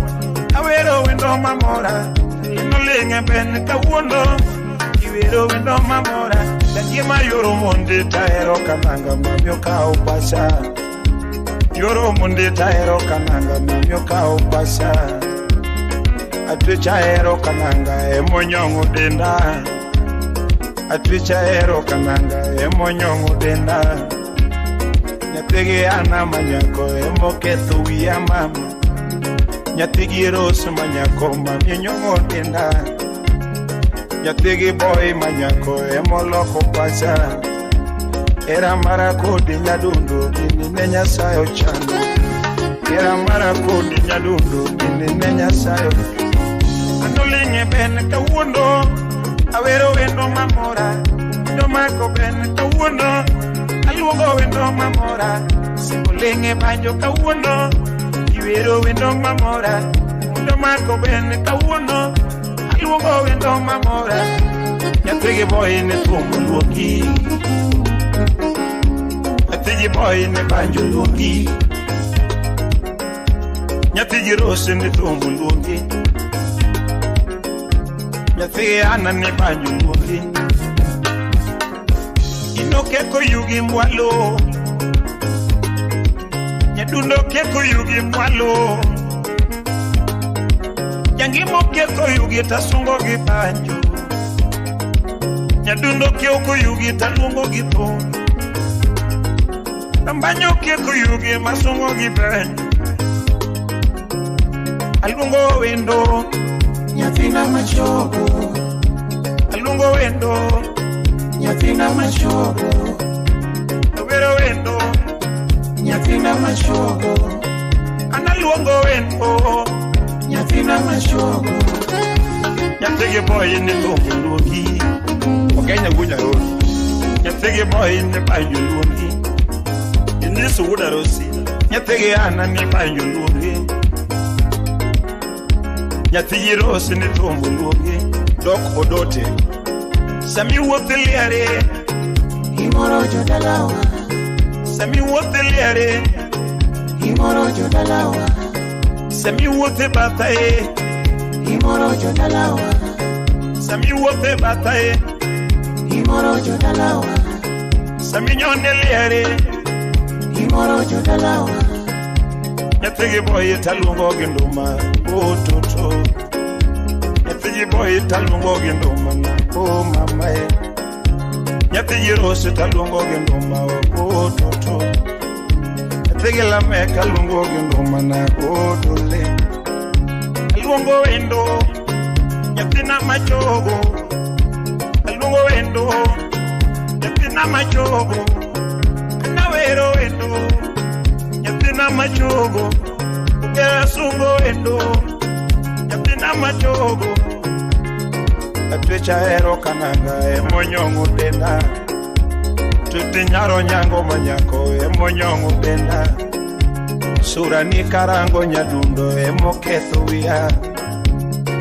awero wendo mamora. Kilino linge ben kawuono, iwero wendo mamora. Jangima yoro mondi taero kananga mami okawo pacha. Yoro mondi taero kananga mami okawo pacha. Atwicha ero kananga emonyong'o denda. Atwicha ero kananga emonyong'o denda. Nyathigi ana manyako emoketho wiya mama. Nyathigi Rose manyako mami nyong'o denda. Nyathigi Boy manyako emoloko pacha. Hera mara kodi nyadundo gini ne Nyasaye ochano. Hera mara kodi nyadundo gini ne Nyasaye. Anolinge ben kawuono, awero wendo mamora. Ndo mako ben kawuono, aluongo wendo mamora. Simolinge banjo kawuono, iwero wendo mamora. Ndo mako ben kawuono, aluongo wendo mamora. Nyathigi Boy ne thum luongi. Nyathigi Boy ne banjo luongi. Nyathigi Rose ne thum luongi. Nyathigi Ana ne banjo luongi. Inokeko yugi mwalo. Nyadundo keko yugi mwalo. Jangimo keko yugi tasungo gi banjo. Nyadundo keko yugi taluongo gi thum. Tambanyo keko yugi masungo gi banjo. Aluongo wendo nyathina machogo. Aluongo wendo nyathina machogo. Awero wendo nyathina machogo. Analuongo wendo nyathina machogo. Nyathigi Boy ne thum luongi. Okenya gunya rori. Nyathigi Boy ne banjo luongi. Inisu wuda rosi. Nyathigi Ana ne banjo luongi. Nyathigi Rose ne thum luongi. Dok odote. Sami wuotho liare imoro jodalawa. Sami wuotho liare imoro jodalawa. Sami wuotho batha e imoro jodalawa. Sami wuotho batha e imoro jodalawa. Sami nyone liare imoro jodalawa. Nyathigi Boy taluongo gi nduma o toto. Nyathigi Boy taluongo gi nduma na o mama e. Nyathigi Rose taluongo gi nduma o toto. Nyathigi Lameka luongo gi nduma na o dole. Aluongo wendo nyathina machogo. Aluongo wendo nyathina machogo. Anawero wendo nyathina machogo. Ukera sungo wendo nyathina machogo. Atwecha ero kananga emonyong'o denda. Tuti nyaro nyango manyako emonyong'o denda. Sura ni karango nyadundo emoketho wiya.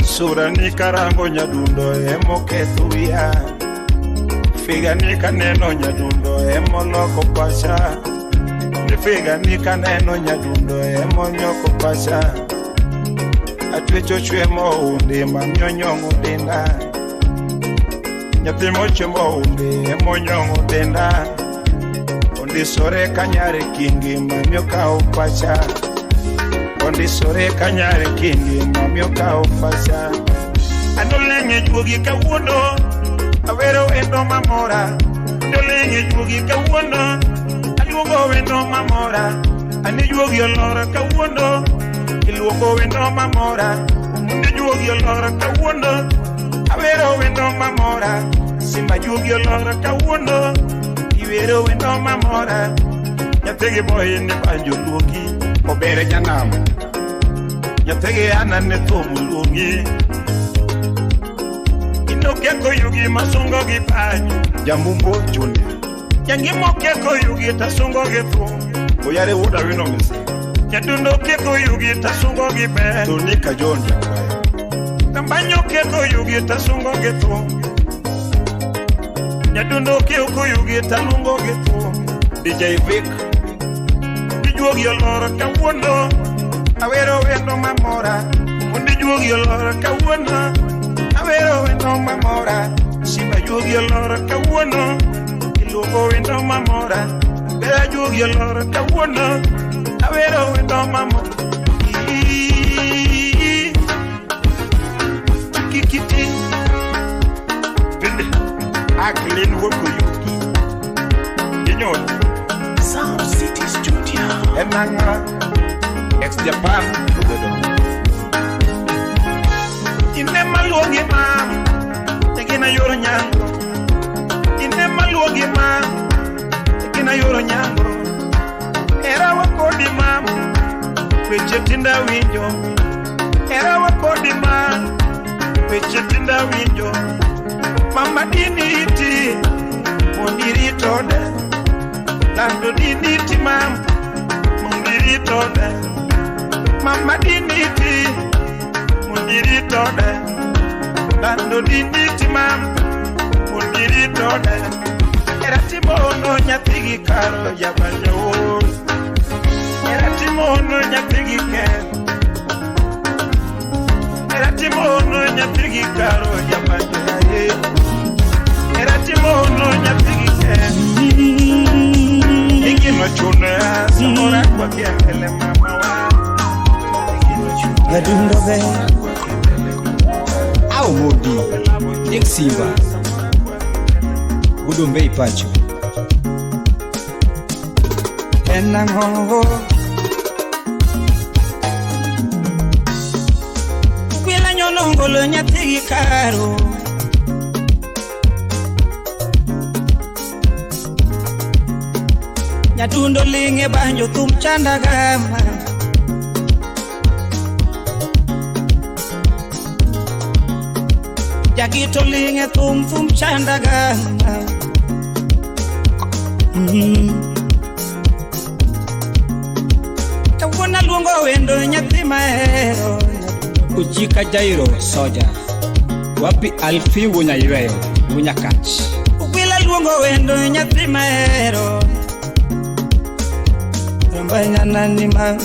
Sura ni karango nyadundo emoketho wiya. Nifigani kaneno nyadundo emoloko pacha. Nifigani kaneno nyadundo emonyoko pacha. Atwecho chwe mounde mamionyong'o denda. Nyathi mochwe mounde emonyong'o denda. Ondisore kanyare kingi mamio kao pacha. Ondisore kanyare kingi mamio kao pacha. Andolenge juogi kawuono awero wendo mamora. Andolenge juogi kawuono aluongo wendo mamora. Ane juogi olora kawuono iluongo wendo mamora. Omunde juogi olora kawuono awero wendo mamora. Simba juogi olora kawuono iwero wendo mamora. Nyathigi boy ne banjo luogi obere janam. Nyathigi ana ne thum luongi. Inokeko yugi masungo gi panyo Jambumbo Junior. Jangimo keko yugi tasungo gi thum. Oyare wuoda wino misi. Nyadundo keko yugi tasungo gi ber. Tonika John Jakwaya. Tambanyo keko yugi tasungo gi thum. Nyadundo keko yugi talungo gi thum. DJ Vic. Dijuogi oloro kawuono awero wendo mamora. Mondo ijuogi oloro kawuono awero wendo mamora. Simba juogi oloro kawuono iluongo wendo mamora. Bera juogi oloro kawuono awero wendo mamora. Kikiti Pinde Aklin wuok oyugi. Inyon Sound City Studio. Enanga Ex Japan Obedo. Ine maluongi mam Tegina yoro nyango. Ine maluongi mam Tegina yoro nyango. Era wakodi mam weche tinda winjo. Era wakodi mam weche tinda winjo. Mama dini iti mondiritode. Lando dini iti mam mondiritode. Mama dini iti mondiritode. Lando dini iti mam mondiritode. Era timono nyathigi karo jabanjo. Era timono nyathigi ker. Era timono nyathigi karo jabanjo. Era timono nyathigi ker. Igino chuno samora kwa kiambele mama wa. Nyadundo be Au Modi Dick Simba Udombe ipacho. Enang'o Kwela nyolongolo nyathigi karo. Nyadundo linge banjo thum chanda gama. Jakito linge thum thum chanda gama. Kawuono aluongo wendo nyathi mahero. Ujika Jairo Soja. Wapi Alfi Wunyayweyo Wunyakach. Ukwila luongo wendo nyathi mahero. Romba nyanani ma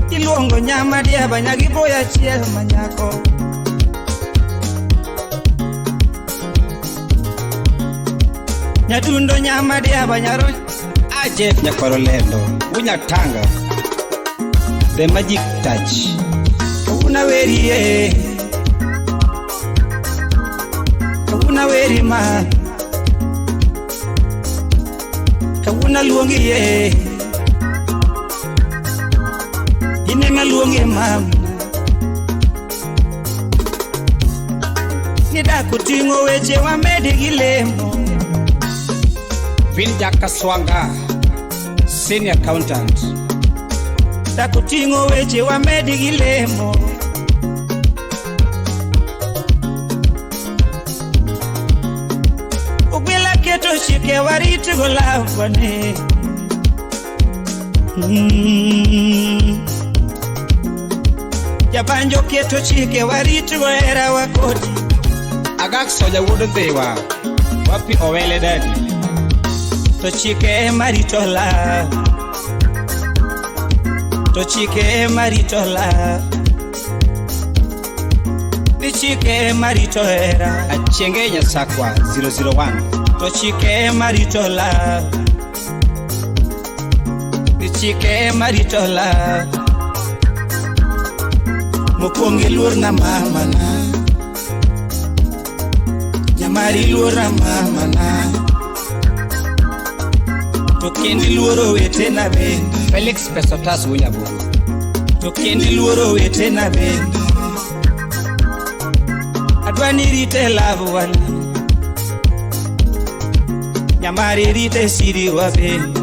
iluongo nyama diaba nyagiboya achiel manyako. Nyadundo nyama diaba nyaro Aje Nyakwaro Lendo Wunyatanga. The Magic Touch. Kawuono aweri e. Kawuono aweri ma. Kawuono aluongi e. In ema aluongi mama. Nidak oting'o weche wamedi gi lemo. Vin Jakaswanga Senior Accountant. Dak oting'o weche wamedi gi lemo. Ogwela keto chike warit go lawne. Jabanjo keto chike warit go hera wa kodi. Aga Mark Soja wuod Ndhiwa. Wapi Owele Dadi. To chike ema rito la. To chike ema rito la. Ni chike ema rito hera. Achienge Nyasakwa 001. To chike ema rito la. Ni chike ema rito la. Mokwongo iluor na mamana. Nyamari iluor na mamana. To kendo iluoro wetena bende. Felix Pesotas Wunyaburu. To kendo iluoro wetena bende. Adwa ni rite love wana. Nyamari rite siri wa bende.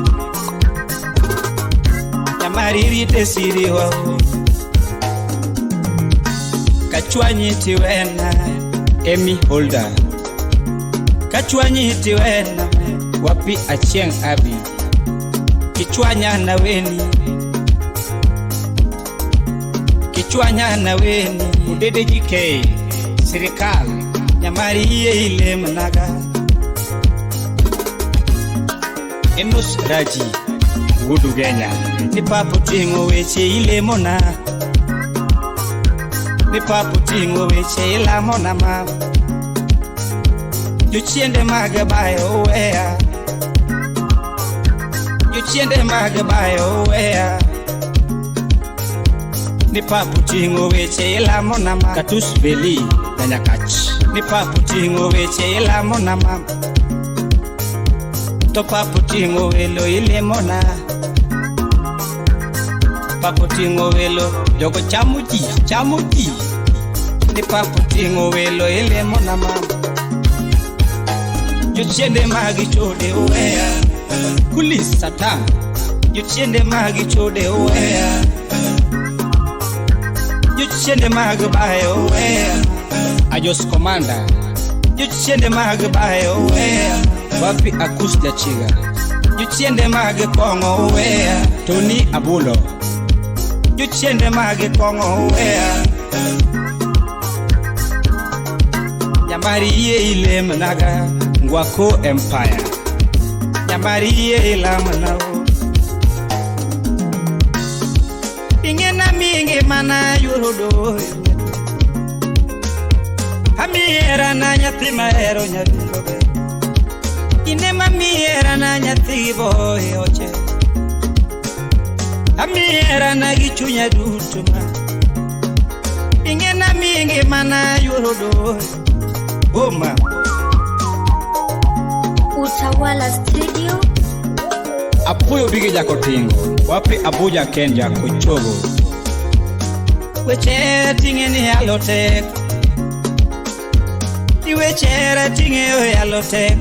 Nyamari rite siri wa. Kachwanyi tiwena. Amy Holder. Kachwanyi tiwena. Wapi Achieng Abi. Kichwanya na weni. Kichwanya na weni. Udede GK. Sirikal. Nyamari iye ilemnaga. Enos Raji. Wuod Ugenya. Ni papo ting'o weche ilemona. Ni papo ting'o weche ilamona mama. Jochiende mag bayo oweya. Jochiende mag bayo oweya. Ni papo ting'o weche ilamona mama. Katus Beli Nyakach. Ni papo ting'o weche ilamona mama. To papo ting'o welo ilemona. Papo ting'o welo jogo chamo ji, chamo ji. Ni papo ting'o welo ilemona mama. Jochiende mag chode oweya. Kulis Satan. Jochiende mag chode oweya. Jochiende mag bayo oweya. Ajos Commander. Jochiende mag bayo oweya. Wapi Akus Jachiga. Jochiende mag kong'o oweya. Tony Abulo. Jochiende mag kong'o oweya. Nyamari yie ilemnaga. Ngwako Empire. Nyamari yie ilamna o. Ing'ena mingi mana yuoro doyo. Amiera na nyathi mahero nyadundo be. Ine mamiera na nyathi boy oche. Amiera na gi chunya duto ma. Ing'ena mingi mana yuoro doyo. Boma. Utawala Studio. Apuoyo Bige Jakotingo. Wapi Abuja Ken Jakochogo. Weche ting'e ni yalo tek. Weche ting'e oyalo tek.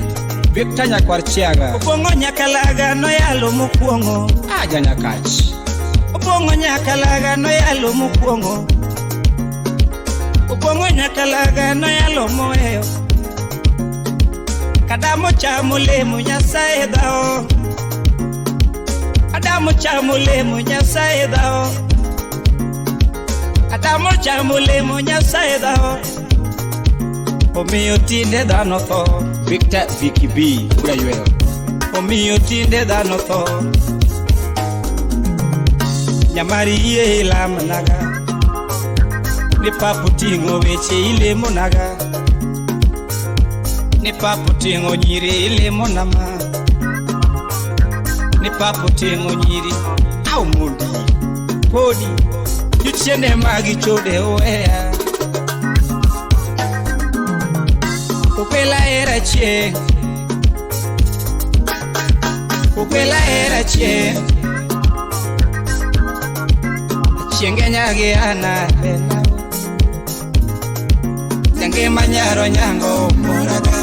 Victor Nyakwar Chiaga. Obong'o Nyakalaga noyalo mokwongo. Aja Nyakach. Obong'o Nyakalaga noyalo mokwongo. Obong'o Nyakalaga noyalo moweyo. Kadamo chamo lemo Nyasaye dhao. Adamo chamo lemo Nyasaye dhao. Adamo chamo lemo Nyasaye dhao. Omiyo tinde dhano tho. Victor Vicky B. Kura yweyo. Omiyo tinde dhano tho. Nyamari yie ilamnaga. Ni papo ting'o weche ilemonaga. Ni papo ting'o nyiri ilemona ma. Ni papo ting'o nyiri au mondi. Podi jochiende mag chode oweya. Okwela hera chieng'. Okwela hera chieng'. Chienge nyagi ana bena. Jangima nyaro nyango moraga.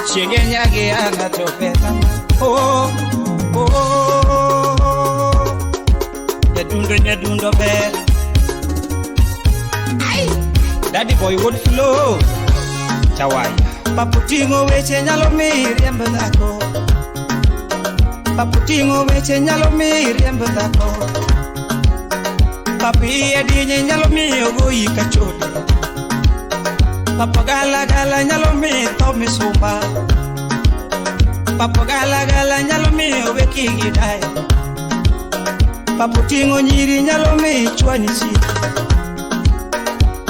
Chienge nyagi ana to bena. Oh, oh. Nyadundo nyadundo ber. Daddy boy would flow. Chawaya. Papo ting'o weche nyalo mi riemb dhako. Papo ting'o weche nyalo mi riemb dhako. Papi iye dinye nyalo miyo goyi ka chode. Papo gala gala nyalo mi tho misumba. Papo gala gala nyalo miyo weki gi dayo. Papo ting'o nyiri nyalo mi chwani chi.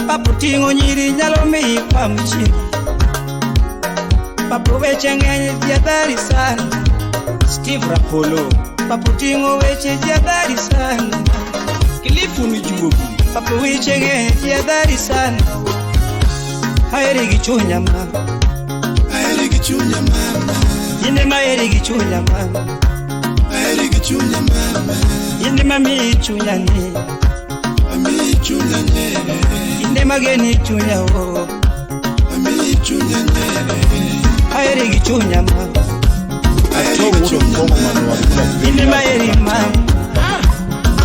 Papo ting'o nyiri nyalo mi pam chi. Papo weche ng'eny ji adhari sana. Steve Rapolo. Papo ting'o weche ji adhari sana. Kilifu ni juogi. Papo weche ng'eny ji adhari sana. Aheri gi chunya mama. Aheri gi chunya mama. Ine maheri gi chunya mama. Aheri gi chunya mama. Ine mami chunya ni. Ami chunya nyere. Ine mageni chunya o. Ami chunya nyere. Aheri gi chunya mama. Aheri gi chunya mama. Ine maheri mama.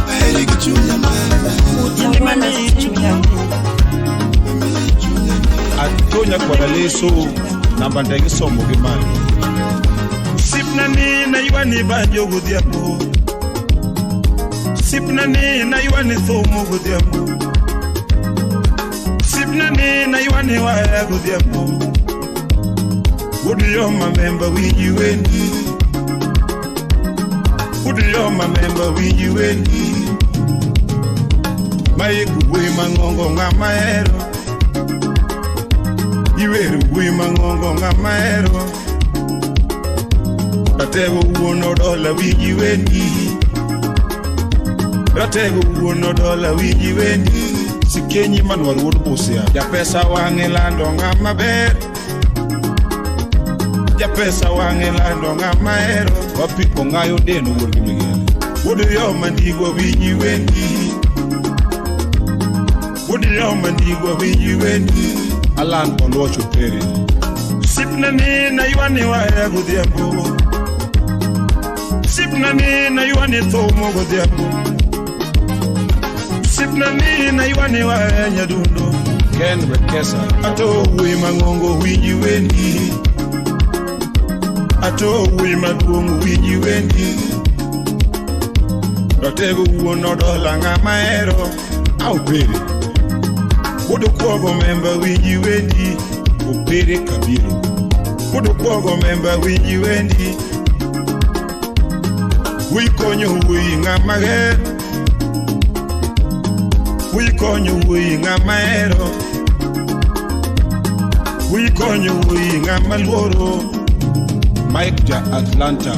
Aheri gi chunya mama. Ine mami chunya ni. Atonya kwara leso namba ndege somo gi malo. Sipna ni na ywani banjo godhiambo. Sipna ni na ywani thomo godhiambo. Sipna ni na ywani waya godhiambo. Wuod mamemba winji wendi. Wuod mamemba winji wendi. Mayiku wuoyi mang'ongo ng'ama hero. Iwer wuoyi mang'ongo ng'ama hero. Ratego wuon odola winji wendi. Ratego wuon odola winji wendi. Sikenyi manwar wuod Busia. Japesa wang'e lando ng'ama ber. Japesa wang'e lando ng'ama hero. Wapi ong'ayo deno wuod gi Migele. Wuod Yoma Ndigwa winji wendi. Wuod Yoma Ndigwa winji wendi. Alan Oluoch Opere. Sipna ni na ywani waya godhiambo. Sipna ni na ywani thomo godhiambo. Sipna ni na ywani waya nyadundo. Ken Wekesa. Ato wuoyi mang'ongo winji wendi. Ato wuoyi maduong' winji wendi. Ratego wuon odola ng'ama hero. Aopere. Wuod Okuogo memba winji wendi. Opere Kabiro. Wuod Okuogo memba winji wendi. Wuoyi konyo wuoyi ng'ama ger. Wuoyi konyo wuoyi ng'ama hero. Wuoyi konyo wuoyi ng'ama luoro. Mike ja Atlanta.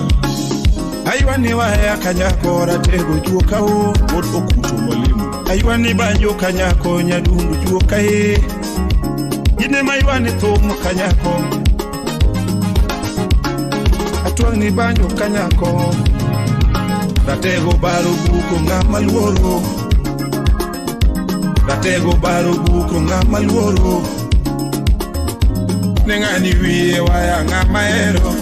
Aywani waya kanyako ratego juoka o. Wuod Okuto Mwalimu. Aywani banjo kanyako nyadundu juoka e. Ine maywani thum kanyako. Atwang'ni banjo kanyako. Ratego baro buko ng'ama luoro. Ratego baro buko ng'ama luoro. Ne ng'ani wiye waya ng'ama hero.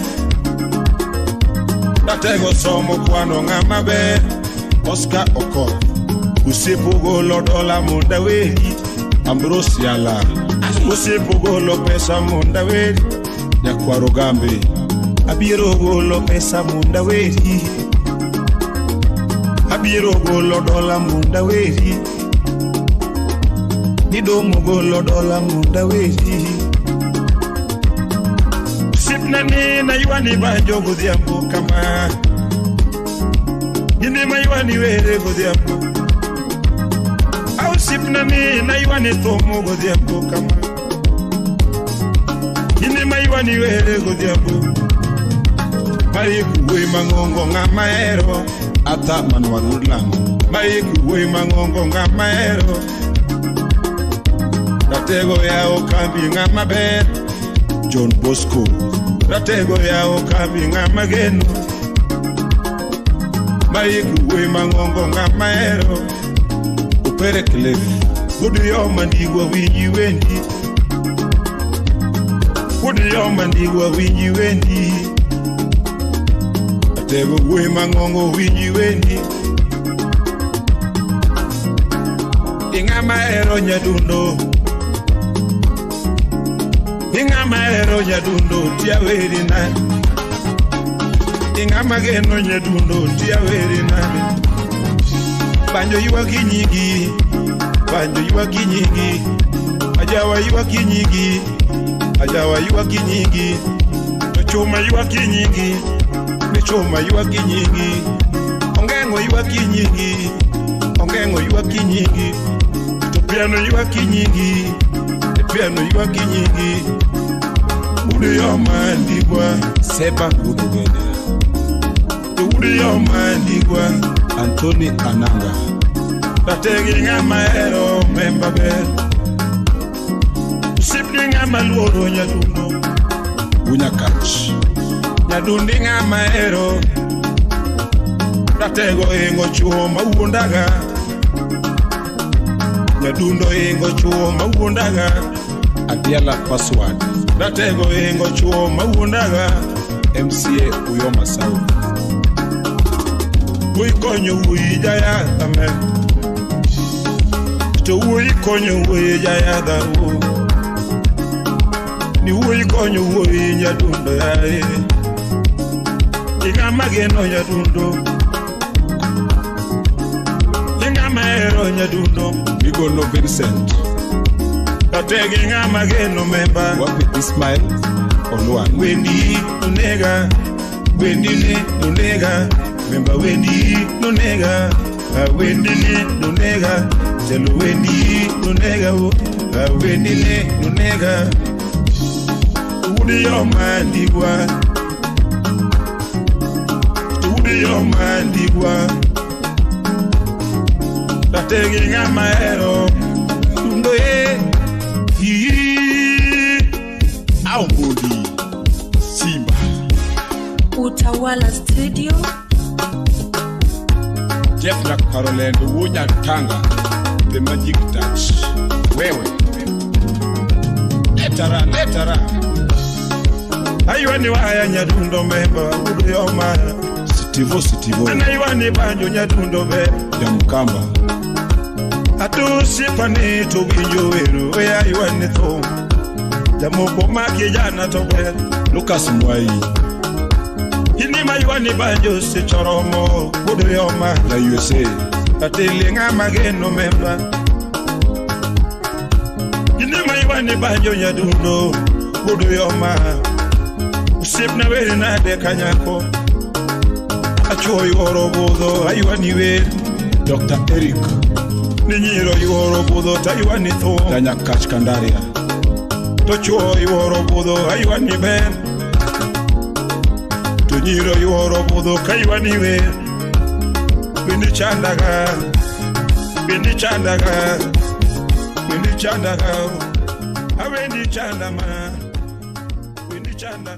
Ratego somo kwano ng'ama ber. Oscar Okoth. Osiepo golo dola mondo aweri. Ambrose Yala. Osiepo golo pesa mondo aweri. Nyakwaro Gambe. Abiro golo pesa mondo aweri. Abiro golo dola mondo aweri. Nidomo golo dola mondo aweri. Sipna ni na ywani banjo godhiambo kama. Gine ma ywani were godhiambo. Au sipna ni na ywani thomo godhiambo kama. Gine ma ywani were godhiambo. Mayiku wuoyi mang'ongo ng'ama hero. Arthur Manwar wuod Lang'o. Mayiku wuoyi mang'ongo ng'ama hero. Ratego yawo kambi ng'ama ber. John Bosco. Ratego yawo kambi ng'ama geno. Mayiku wuoyi mang'ongo ng'ama hero. Opere Cliff. Wuod Yoma Ndigwa winji wendi. Wuod Yoma Ndigwa winji wendi. Ratego wuoyi mang'ongo winji wendi. Ing'ama hero nyadundo. Ing'ama hero nyadundo tia weri nade. Ing'ama geno nyadundo tia weri nade. Banjo ywagi nyingi. Banjo ywagi nyingi. Ajawa ywak gi nyingi, ajawa ywak gi nyingi, to chuma ywak gi nyingi, ni chuma ywak gi nyingi, ongeng'o ywak gi nyingi, ongeng'o ywak gi nyingi, to piano ywak gi nyingi, to piano ywak gi nyingi. Udi yoma ndigwa, Seba Udugenya, to udi yoma ndigwa, Anthony Ananga, rategi ng'ama hero memba ber. Osipni ng'ama luoro nyadundo, Unyakach, nyadundi ng'ama hero. Ratego ingo chuo mawuondaga, nyadundo ingo chuo mawuondaga, Adiala Password, ratego ingo chuo mawuondaga. MCA Uyoma South, Wuoyi konyo wuoyi jayadha me, to wuoyi konyo wuoyi jayadha o. Ni wuoyi konyo wuoyi nyadundo yae, ing'ama geno nyadundo, ing'ama hero nyadundo, Migono Vincent, rategi ng'ama geno memba. Wapi Ismail Olwan, Wendi nonega, wendi ni nonega, memba wendi nonega, ah, wendi ni nonega, jalo wendi nonega o, ah, wendi ni nonega. Udi yoma ndigwa, udi yoma ndigwa, rategi ng'ama hero, dundo e, ii. Aombodi, Simba, Utawala Studio, Jeff na Caroline Wunya Tanga, The Magic Touch, wewe letara letara, Aywani waya nyadundo memba udi yoma. Sitivo Sitivo, Anaiwani banjo nyadundo be ya Mkamba, Atusipani to winjo wero e aiwani thum Jamoko ma kijana to ber Lucas Mwai, Ini maiwani banjo sechoromo wuod yoma la USA, Atili ng'ama geno memba Ini maiwani banjo nyadundo wuod yoma Osiepna wer nade kanyako Achuo yuoro budho aiwani wer Dr. Eric, Ni nyiro yuoro budho taiwani thum la Nyakach Kandaria, To chuo yuoro budho aywani ber To nyiro yuoro budho kaywani wer Wendi chandaga, wendi chandaga, wendi chandaga, awendi chanda ma, wendi chanda.